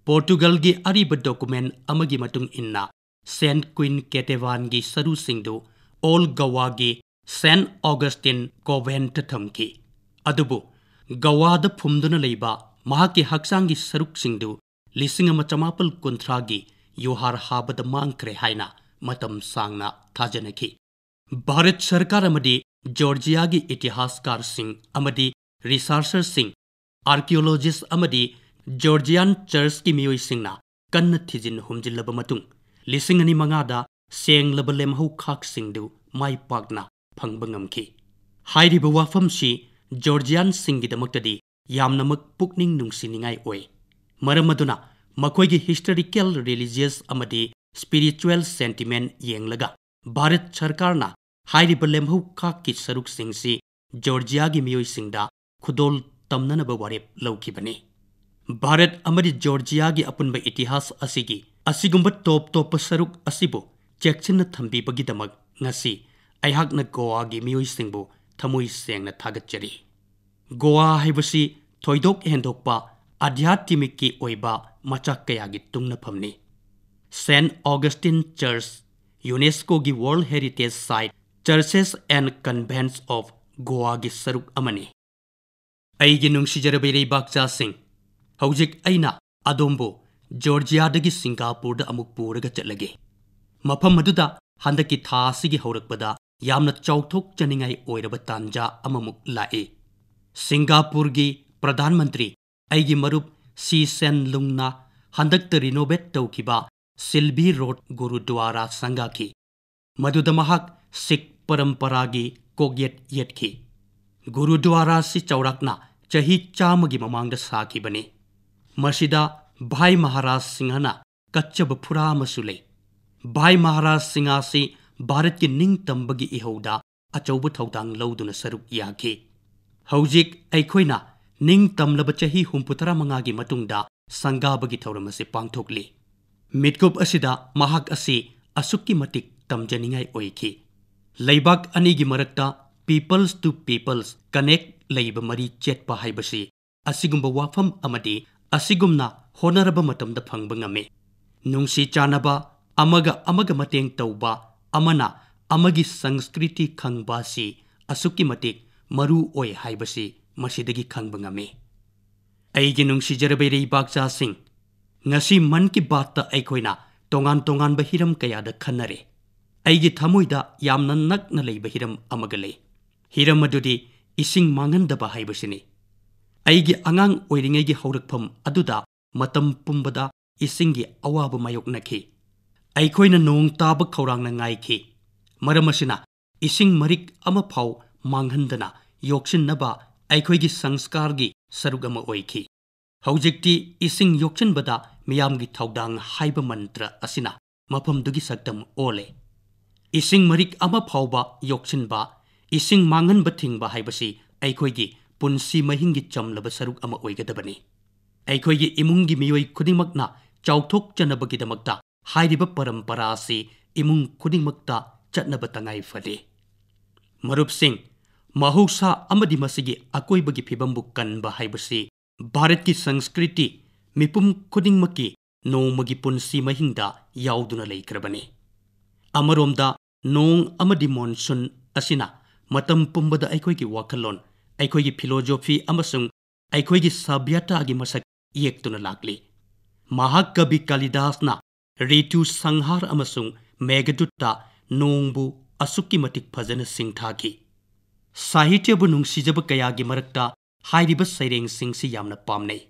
ꯄꯣꯔꯇꯨꯒꯜꯒꯤ ꯑꯔꯤꯕ document ꯑꯃꯒꯤ ꯃꯇꯨꯡ ꯏꯟꯅ, Saint Queen Ketevanꯒꯤ ꯁꯔꯨꯁꯤꯡꯗꯨ Old Goaꯒꯤ Saint Augustine Conventꯇ ꯊꯝꯈꯤ꯫ ꯑꯗꯨꯕꯨ ꯒꯋꯥꯗ ꯐꯨꯝꯗꯨꯅ ꯂꯩꯕ ꯃꯍꯥꯛꯀꯤ ꯍꯛꯆꯥꯡꯒꯤ ꯁꯔꯨꯛꯁꯤꯡꯗꯨ ꯂꯤꯁꯤꯡ ꯑꯃ ꯆꯃꯥꯄꯜ ꯀꯨꯟꯊ꯭ꯔꯥꯒꯤ ꯌꯨꯍꯥꯔ ꯍꯥꯕꯗ ꯃꯥꯡꯈ꯭ꯔꯦ ꯍꯥꯏꯅ ꯃꯇꯝ ꯁꯥꯡꯅ ꯊꯥꯖꯅꯈꯤ꯫ ꯚꯥꯔꯠ ꯁꯔꯀꯥꯔ ꯑꯃꯗꯤ ꯖꯣꯔꯖꯤꯌꯥꯒꯤ ꯏꯇꯤꯍꯥꯁꯀꯥꯔꯁꯤꯡ ꯑꯃꯗꯤ researcherꯁꯤꯡ, archaeologist ꯑꯃꯗꯤ Georgian Churchꯀꯤ ꯃꯤꯑꯣꯏꯁꯤꯡꯅ ꯀꯟꯅ ꯊꯤꯖꯤꯟ ꯍꯨꯝꯖꯤꯜꯂꯕ ꯃꯇꯨꯡ, ꯂꯤꯁꯤꯡ ꯑꯅꯤ ꯃꯉꯥꯗ ꯁꯦꯡꯂꯕ ꯂꯦꯝꯍꯧ ꯈꯥꯛꯁꯤꯡꯗꯨ ꯃꯥꯏ ꯄꯥꯛꯅ ꯐꯪꯕ ꯉꯝꯈꯤ꯫ ꯍꯥꯏꯔꯤꯕ ꯋꯥꯐꯝꯁꯤ ꯖꯣꯔꯖꯤꯌꯥꯟꯁꯤꯡꯒꯤꯗꯃꯛꯇꯗꯤ ꯌꯥꯝꯅꯃꯛ ꯄꯨꯛꯅꯤꯡ ꯅꯨꯡꯁꯤꯅꯤꯡꯉꯥꯏ ꯑꯣꯏ꯫ ꯃꯔꯝ ꯑꯗꯨꯅ ꯃꯈꯣꯏꯒꯤ historical, religious ꯑꯃꯗꯤ spiritual sentiment ꯌꯦꯡꯂꯒ ꯚꯥꯔꯠ ꯁꯔꯀꯥꯔꯅ ꯍꯥꯏꯔꯤꯕ ꯂꯦꯝꯍꯧ ꯈꯥꯛꯀꯤ ꯁꯔꯨꯛꯁꯤꯡꯁꯤ ꯖꯣꯔꯖꯤꯌꯥꯒꯤ ꯃꯤꯑꯣꯏꯁꯤꯡꯗ ꯈꯨꯗꯣꯜ ꯇꯝꯅꯅꯕ ꯋꯥꯔꯦꯞ ꯂꯧꯈꯤꯕꯅꯤ꯫ ꯚꯥꯔꯠ ꯑꯃꯗꯤ ꯖꯣꯔꯖꯤꯌꯥꯒꯤ ꯑꯄꯨꯟꯕ ꯏꯇꯤꯍꯥꯁ ꯑꯁꯤꯒꯤ ꯑꯁꯤꯒꯨꯝꯕ ꯇꯣꯞ ꯇꯣꯞꯄ ꯁꯔꯨꯛ ꯑꯁꯤꯕꯨ ꯆꯦꯛꯁꯤꯟꯅ ꯊꯝꯕꯤꯕꯒꯤꯗꯃꯛ ꯉꯁꯤ ꯑꯩꯍꯥꯛꯅ ꯒꯣꯋꯥꯒꯤ ꯃꯤꯑꯣꯏꯁꯤꯡꯕꯨ ꯊꯃꯣꯏ ꯁꯦꯡꯅ ꯊꯥꯒꯠꯆꯔꯤ꯫ ꯒꯣꯋꯥ ꯍꯥꯏꯕꯁꯤ ꯊꯣꯏꯗꯣꯛ ꯍꯦꯟꯗꯣꯛꯄ ꯑꯙ꯭ꯌꯥꯠꯃꯤꯛꯀꯤ ꯑꯣꯏꯕ ꯃꯆꯥꯛ ꯀꯌꯥꯒꯤ ꯇꯨꯡꯅꯐꯝꯅꯤ꯫ Saint Augustine Church, UNESCOꯒꯤ World Heritage Site, Churches and Convents of Goaꯒꯤ ꯁꯔꯨꯛ ꯑꯃꯅꯤ꯫ ꯑꯩꯒꯤ ꯅꯨꯡꯁꯤꯖꯔꯕ ꯏꯔꯩꯕꯥꯛꯆꯥꯁꯤꯡ, ꯍꯧꯖꯤꯛ ꯑꯩꯅ ꯑꯗꯣꯝꯕꯨ ꯖꯣꯔꯖꯤꯌꯥꯗꯒꯤ ꯁꯤꯡꯒꯥꯄꯨꯔꯗ ꯑꯃꯨꯛ ꯄꯨꯔꯒ ꯆꯠꯂꯒꯦ꯫ ꯃꯐꯝ ꯑꯗꯨꯗ ꯍꯟꯗꯛꯀꯤ ꯊꯥ ꯑꯁꯤꯒꯤ ꯍꯧꯔꯛꯄꯗ ꯌꯥꯝꯅ ꯆꯥꯎꯊꯣꯛꯆꯅꯤꯡꯉꯥꯏ ꯑꯣꯏꯔꯕ ꯇꯥꯟꯖꯥ ꯑꯃꯃꯨꯛ ꯂꯥꯛꯏ꯫ ꯁꯤꯡꯒꯥꯄꯨꯔꯒꯤ ꯄ꯭ꯔꯙꯥꯟ ꯃꯟꯇ꯭ꯔꯤ, ꯑꯩꯒꯤ ꯃꯔꯨꯞ ꯁꯤ ꯁꯦꯟ ꯂꯨꯡꯅ ꯍꯟꯗꯛꯇ ꯔꯤꯅꯣꯚꯦꯠ ꯇꯧꯈꯤꯕ ꯁꯤꯜꯕꯤ ꯔꯣꯗ ꯒꯨꯔꯨꯗ꯭ꯋꯥꯔꯥ ꯁꯪꯒꯥꯈꯤ꯫ ꯃꯗꯨꯗ ꯃꯍꯥꯛ ꯁꯤꯈ ꯄꯔꯝꯄꯔꯥꯒꯤ ꯀꯣꯛꯌꯦꯠ ꯌꯦꯠꯈꯤ꯫ ꯒꯨꯔꯨꯗ꯭ꯋꯥꯔꯥ ꯑꯁꯤ ꯆꯥꯎꯔꯥꯛꯅ ꯆꯍꯤ ꯆꯥꯝꯃꯒꯤ ꯃꯃꯥꯡꯗ ꯁꯥꯈꯤꯕꯅꯤ꯫ ꯃꯁꯤꯗ ꯚꯥꯏ ꯃꯍꯥꯔꯥꯖ ꯁꯤꯡꯍꯅ ꯀꯠꯆꯕ ꯐꯨꯔꯥ ꯑꯃꯁꯨ ꯂꯩ꯫ ꯚꯥꯏ ꯃꯍꯥꯔꯥꯖ ꯁꯤꯡꯍ ꯑꯁꯤ ꯚꯥꯔꯠꯀꯤ ꯅꯤꯡꯇꯝꯕꯒꯤ ꯏꯍꯧꯗ ꯑꯆꯧꯕ ꯊꯧꯗꯥꯡ ꯂꯧꯗꯨꯅ ꯁꯔꯨꯛ ꯌꯥꯈꯤ꯫ ꯍꯧꯖꯤꯛ ꯑꯩꯈꯣꯏꯅ ꯅꯤꯡꯇꯝꯂꯕ ꯆꯍꯤ ꯍꯨꯝꯐꯨꯇꯔꯥ ꯃꯉꯥꯒꯤ ꯃꯇꯨꯡꯗ ꯁꯪꯒꯥꯕꯒꯤ ꯊꯧꯔꯝ ꯑꯁꯤ ꯄꯥꯡꯊꯣꯛꯂꯤ꯫ ꯃꯤꯠꯀꯨꯞ ꯑꯁꯤꯗ ꯃꯍꯥꯛ ꯑꯁꯤ ꯑꯁꯨꯛꯀꯤ ꯃꯇꯤꯛ ꯇꯝꯖꯅꯤꯡꯉꯥꯏ ꯑꯣꯏꯈꯤ꯫ ꯂꯩꯕꯥꯛ ꯑꯅꯤꯒꯤ ꯃꯔꯛꯇ peoples to peoples connect ꯂꯩꯕ ꯃꯔꯤ ꯆꯦꯠꯄ ꯍꯥꯏꯕꯁꯤ ꯑꯁꯤꯒꯨꯝꯕ ꯋꯥꯐꯝ ꯑꯃꯗꯤ ꯑꯁꯤꯒꯨꯝꯅ ꯍꯣꯠꯅꯔꯕ ꯃꯇꯝꯗ ꯐꯪꯕ ꯉꯝꯃꯤ꯫ ꯅꯨꯡꯁꯤ ꯆꯥꯟꯅꯕ, ꯑꯃꯒ ꯑꯃꯒ ꯃꯇꯦꯡ ꯇꯧꯕ, ꯑꯃꯅ ꯑꯃꯒꯤ ꯁꯪꯁꯀ꯭ꯔꯤꯇꯤ ꯈꯪꯕ ꯑꯁꯤ ꯑꯁꯨꯛꯀꯤ ꯃꯇꯤꯛ ꯃꯔꯨ ꯑꯣꯏ ꯍꯥꯏꯕꯁꯤ ꯃꯁꯤꯗꯒꯤ ꯈꯪꯕ ꯉꯝꯃꯤ꯫ ꯑꯩꯒꯤ ꯅꯨꯡꯁꯤꯖꯔꯕ ꯏꯔꯩꯕꯥꯛꯆꯥꯁꯤꯡ, ꯉꯁꯤ ꯃꯟ ꯀꯤ ꯕꯥꯠꯇ ꯑꯩꯈꯣꯏꯅ ꯇꯣꯉꯥꯟ ꯇꯣꯉꯥꯟꯕ ꯍꯤꯔꯝ ꯀꯌꯥꯗ ꯈꯟꯅꯔꯦ꯫ ꯑꯩꯒꯤ ꯊꯃꯣꯏꯗ ꯌꯥꯝꯅ ꯅꯛꯅ ꯂꯩꯕ ꯍꯤꯔꯝ ꯑꯃꯒ ꯂꯩ꯫ ꯍꯤꯔꯝ ꯑꯗꯨꯗꯤ ꯏꯁꯤꯡ ꯃꯥꯡꯍꯟꯗꯕ ꯍꯥꯏꯕꯁꯤꯅꯤ꯫ ꯑꯩꯒꯤ ꯑꯉꯥꯡ ꯑꯣꯏꯔꯤꯉꯩꯒꯤ ꯍꯧꯔꯛꯐꯝ ꯑꯗꯨꯗ ꯃꯇꯝ ꯄꯨꯝꯕꯗ ꯏꯁꯤꯡꯒꯤ ꯑꯋꯥꯕ ꯃꯥꯌꯣꯛꯅꯈꯤ꯫ ꯑꯩꯈꯣꯏꯅ ꯅꯣꯡ ꯇꯥꯕ ꯈꯧꯔꯥꯡꯅ ꯉꯥꯏꯈꯤ꯫ ꯃꯔꯝ ꯑꯁꯤꯅ ꯏꯁꯤꯡ ꯃꯔꯤꯛ ꯑꯃꯐꯥꯎ ꯃꯥꯡꯍꯟꯗꯅ ꯌꯣꯛꯁꯤꯟꯅꯕ ꯑꯩꯈꯣꯏꯒꯤ ꯁꯪꯁꯀꯥꯔꯒꯤ ꯁꯔꯨꯛ ꯑꯃ ꯑꯣꯏꯈꯤ꯫ ꯍꯧꯖꯤꯛꯇꯤ ꯏꯁꯤꯡ ꯌꯣꯛꯁꯤꯟꯕꯗ ꯃꯤꯌꯥꯝꯒꯤ ꯊꯧꯗꯥꯡ ꯍꯥꯏꯕ ꯃꯟꯇ꯭ꯔ ꯑꯁꯤꯅ ꯃꯐꯝꯗꯨꯒꯤ ꯁꯛꯇꯝ ꯑꯣꯜꯂꯦ꯫ ꯏꯁꯤꯡ ꯃꯔꯤꯛ ꯑꯃ ꯐꯥꯎꯕ ꯌꯣꯛꯁꯤꯟꯕ, ꯏꯁꯤꯡ ꯃꯥꯡꯍꯟꯕ ꯊꯤꯡꯕ ꯍꯥꯏꯕꯁꯤ ꯑꯩꯈꯣꯏꯒꯤ ꯄꯨꯟꯁꯤ ꯃꯍꯤꯡꯒꯤ ꯆꯝꯂꯕ ꯁꯔꯨꯛ ꯑꯃ ꯑꯣꯏꯒꯗꯕꯅꯤ꯫ ꯑꯩꯈꯣꯏꯒꯤ ꯏꯃꯨꯡꯒꯤ ꯃꯤꯑꯣꯏ ꯈꯨꯗꯤꯡꯃꯛꯅ ꯆꯥꯎꯊꯣꯛꯆꯅꯕꯒꯤꯗꯃꯛꯇ ꯍꯥꯏꯔꯤꯕ ꯄꯔꯝꯄꯔꯥ ꯑꯁꯤ ꯏꯃꯨꯡ ꯈꯨꯗꯤꯡꯃꯛꯇ ꯆꯠꯅꯕ ꯇꯉꯥꯏ ꯐꯗꯦ꯫ ꯃꯔꯨꯞꯁꯤꯡ, ꯃꯍꯧꯁꯥ ꯑꯃꯗꯤ ꯃꯁꯤꯒꯤ ꯑꯀꯣꯏꯕꯒꯤ ꯐꯤꯕꯝꯕꯨ ꯀꯟꯕ ꯍꯥꯏꯕꯁꯤ ꯚꯥꯔꯠꯀꯤ ꯁꯪꯁꯀ꯭ꯔꯤꯇꯤ ꯃꯤꯄꯨꯝ ꯈꯨꯗꯤꯡꯃꯛꯀꯤ ꯅꯣꯡꯃꯒꯤ ꯄꯨꯟꯁꯤ ꯃꯍꯤꯡꯗ ꯌꯥꯎꯗꯨꯅ ꯂꯩꯈ꯭ꯔꯕꯅꯤ꯫ ꯑꯃꯔꯣꯝꯗ, ꯅꯣꯡ ꯑꯃꯗꯤ ꯃꯣꯟꯁꯨꯟ ꯑꯁꯤꯅ ꯃꯇꯝ ꯄꯨꯝꯕꯗ ꯑꯩꯈꯣꯏꯒꯤ ꯋꯥꯈꯜꯂꯣꯟ, ꯑꯩꯈꯣꯏꯒꯤ ꯐꯤꯂꯣꯖꯣꯐꯤ ꯑꯃꯁꯨꯡ ꯑꯩꯈꯣꯏꯒꯤ ꯁꯚ꯭ꯌꯇꯥꯒꯤ ꯃꯁꯛ ꯌꯦꯛꯇꯨꯅ ꯂꯥꯛꯂꯤ꯫ ꯃꯍꯥꯀꯕꯤ ꯀꯥꯂꯤꯗꯥꯁꯅ ꯔꯤꯇꯨ ꯁꯪꯍꯥꯔ ꯑꯃꯁꯨꯡ ꯃꯦꯘꯗꯨꯠꯇ ꯅꯣꯡꯕꯨ ꯑꯁꯨꯛꯀꯤ ꯃꯇꯤꯛ ꯐꯖꯅ ꯁꯤꯡꯊꯥꯈꯤ꯫ ꯁꯥꯍꯤꯇ꯭ꯌꯕꯨ ꯅꯨꯡꯁꯤꯖꯕ ꯀꯌꯥꯒꯤ ꯃꯔꯛꯇ ꯍꯥꯏꯔꯤꯕ ꯁꯩꯔꯦꯡꯁꯤꯡꯁꯤ ꯌꯥꯝꯅ ꯄꯥꯝꯅꯩ꯫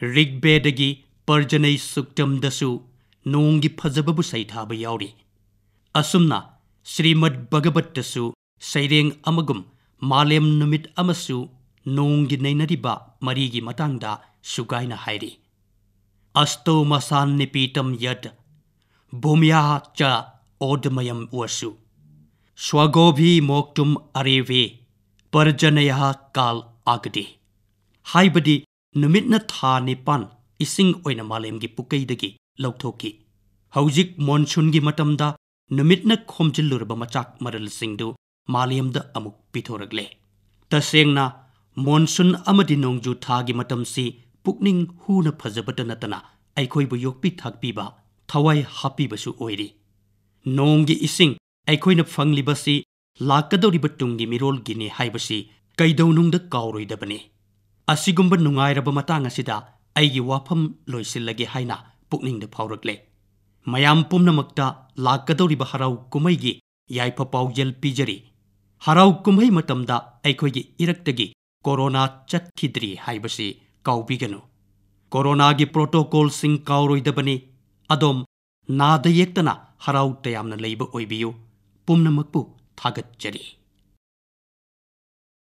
ꯔꯤꯒꯕꯦꯗꯒꯤ ꯄꯔꯖꯅꯩ ꯁꯨꯛꯇꯝꯗꯁꯨ ꯅꯣꯡꯒꯤ ꯐꯖꯕꯕꯨ ꯁꯩꯊꯥꯕ ꯌꯥꯎꯔꯤ꯫ ꯑꯁꯨꯝꯅ ꯁ꯭ꯔꯤꯃꯗ ꯚꯒꯕꯠꯇꯁꯨ ꯁꯩꯔꯦꯡ ꯑꯃꯒꯨꯝ ꯃꯥꯂꯦꯝ ꯅꯨꯃꯤꯠ ꯑꯃꯁꯨ ꯅꯣꯡꯒꯤ ꯅꯩꯅꯔꯤꯕ ꯃꯔꯤꯒꯤ ꯃꯇꯥꯡꯗ ꯁꯨꯒꯥꯏꯅ ꯍꯥꯏꯔꯤ: "ꯑꯁ꯭ꯇꯣ ꯃꯁꯥꯟ ꯅꯤꯄꯤꯇꯝ ꯌꯠ ꯚꯨꯝꯌꯥ ꯆ ꯑꯣꯗꯃꯌꯝ ꯋꯁꯨ ꯁ꯭ꯋꯒꯣꯚꯤ ꯃꯣꯛꯇꯨꯝ ꯑꯔꯦꯚꯦ ꯄꯔꯖꯅꯌ ꯀꯥꯜ ꯑꯥꯒꯗꯦ"꯫ ꯍꯥꯏꯕꯗꯤ ꯅꯨꯃꯤꯠꯅ ꯊꯥ ꯅꯤꯄꯥꯟ ꯏꯁꯤꯡ ꯑꯣꯏꯅ ꯃꯥꯂꯦꯝꯒꯤ ꯄꯨꯀꯩꯗꯒꯤ ꯂꯧꯊꯣꯛꯈꯤ꯫ ꯍꯧꯖꯤꯛ ꯃꯣꯟꯁꯨꯟꯒꯤ ꯃꯇꯝꯗ ꯅꯨꯃꯤꯠꯅ ꯈꯣꯝꯖꯤꯜꯂꯨꯔꯕ ꯃꯆꯥꯛ ꯃꯔꯜꯁꯤꯡꯗꯨ ꯃꯥꯂꯦꯝꯗ ꯑꯃꯨꯛ ꯄꯤꯊꯣꯔꯛꯂꯦ꯫ ꯇꯁꯦꯡꯅ, ꯃꯣꯟꯁꯨꯟ ꯑꯃꯗꯤ ꯅꯣꯡꯖꯨ ꯊꯥꯒꯤ ꯃꯇꯝꯁꯤ ꯄꯨꯛꯅꯤꯡ ꯍꯨꯅ ꯐꯖꯕꯇ ꯅꯠꯇꯅ ꯑꯩꯈꯣꯏꯕꯨ ꯌꯣꯛꯄꯤ ꯊꯥꯛꯄꯤꯕ, ꯊꯋꯥꯏ ꯍꯥꯞꯄꯤꯕꯁꯨ ꯑꯣꯏꯔꯤ꯫ ꯅꯣꯡꯒꯤ ꯏꯁꯤꯡ ꯑꯩꯈꯣꯏꯅ ꯐꯪꯂꯤꯕꯁꯤ ꯂꯥꯛꯀꯗꯧꯔꯤꯕ ꯇꯨꯡꯒꯤ ꯃꯤꯔꯣꯜꯒꯤꯅꯤ ꯍꯥꯏꯕꯁꯤ ꯀꯩꯗꯧꯅꯨꯡꯗ ꯀꯥꯎꯔꯣꯏꯗꯕꯅꯤ꯫ ꯑꯁꯤꯒꯨꯝꯕ ꯅꯨꯡꯉꯥꯏꯔꯕ ꯃꯇꯥꯡ ꯑꯁꯤꯗ ꯑꯩꯒꯤ ꯋꯥꯐꯝ ꯂꯣꯏꯁꯤꯜꯂꯒꯦ ꯍꯥꯏꯅ ꯄꯨꯛꯅꯤꯡꯗ ꯐꯥꯎꯔꯛꯂꯦ꯫ ꯃꯌꯥꯝ ꯄꯨꯝꯅꯃꯛꯇ ꯂꯥꯛꯀꯗꯧꯔꯤꯕ ꯍꯔꯥꯎ ꯀꯨꯝꯍꯩꯒꯤ ꯌꯥꯏꯐ ꯄꯥꯎꯖꯦꯜ ꯄꯤꯖꯔꯤ꯫ ꯍꯔꯥꯎ ꯀꯨꯝꯍꯩ ꯃꯇꯝꯗ ꯑꯩꯈꯣꯏꯒꯤ ꯏꯔꯛꯇꯒꯤ ꯀꯣꯔꯣꯅꯥ ꯆꯠꯈꯤꯗ꯭ꯔꯤ ꯍꯥꯏꯕꯁꯤ ꯀꯥꯎꯕꯤꯒꯅꯨ꯫ ꯀꯣꯔꯣꯅꯥꯒꯤ ꯄ꯭ꯔꯣꯇꯣꯀꯣꯜꯁꯤꯡ ꯀꯥꯎꯔꯣꯏꯗꯕꯅꯤ꯫ ꯑꯗꯣꯝ ꯅꯥꯗ ꯌꯦꯛꯇꯅ ꯍꯔꯥꯎ ꯇꯌꯥꯝꯅ ꯂꯩꯕ ꯑꯣꯏꯕꯤꯌꯨ꯫ ꯄꯨꯝꯅꯃꯛꯄꯨ ꯊꯥꯒꯠꯆꯔꯤ꯫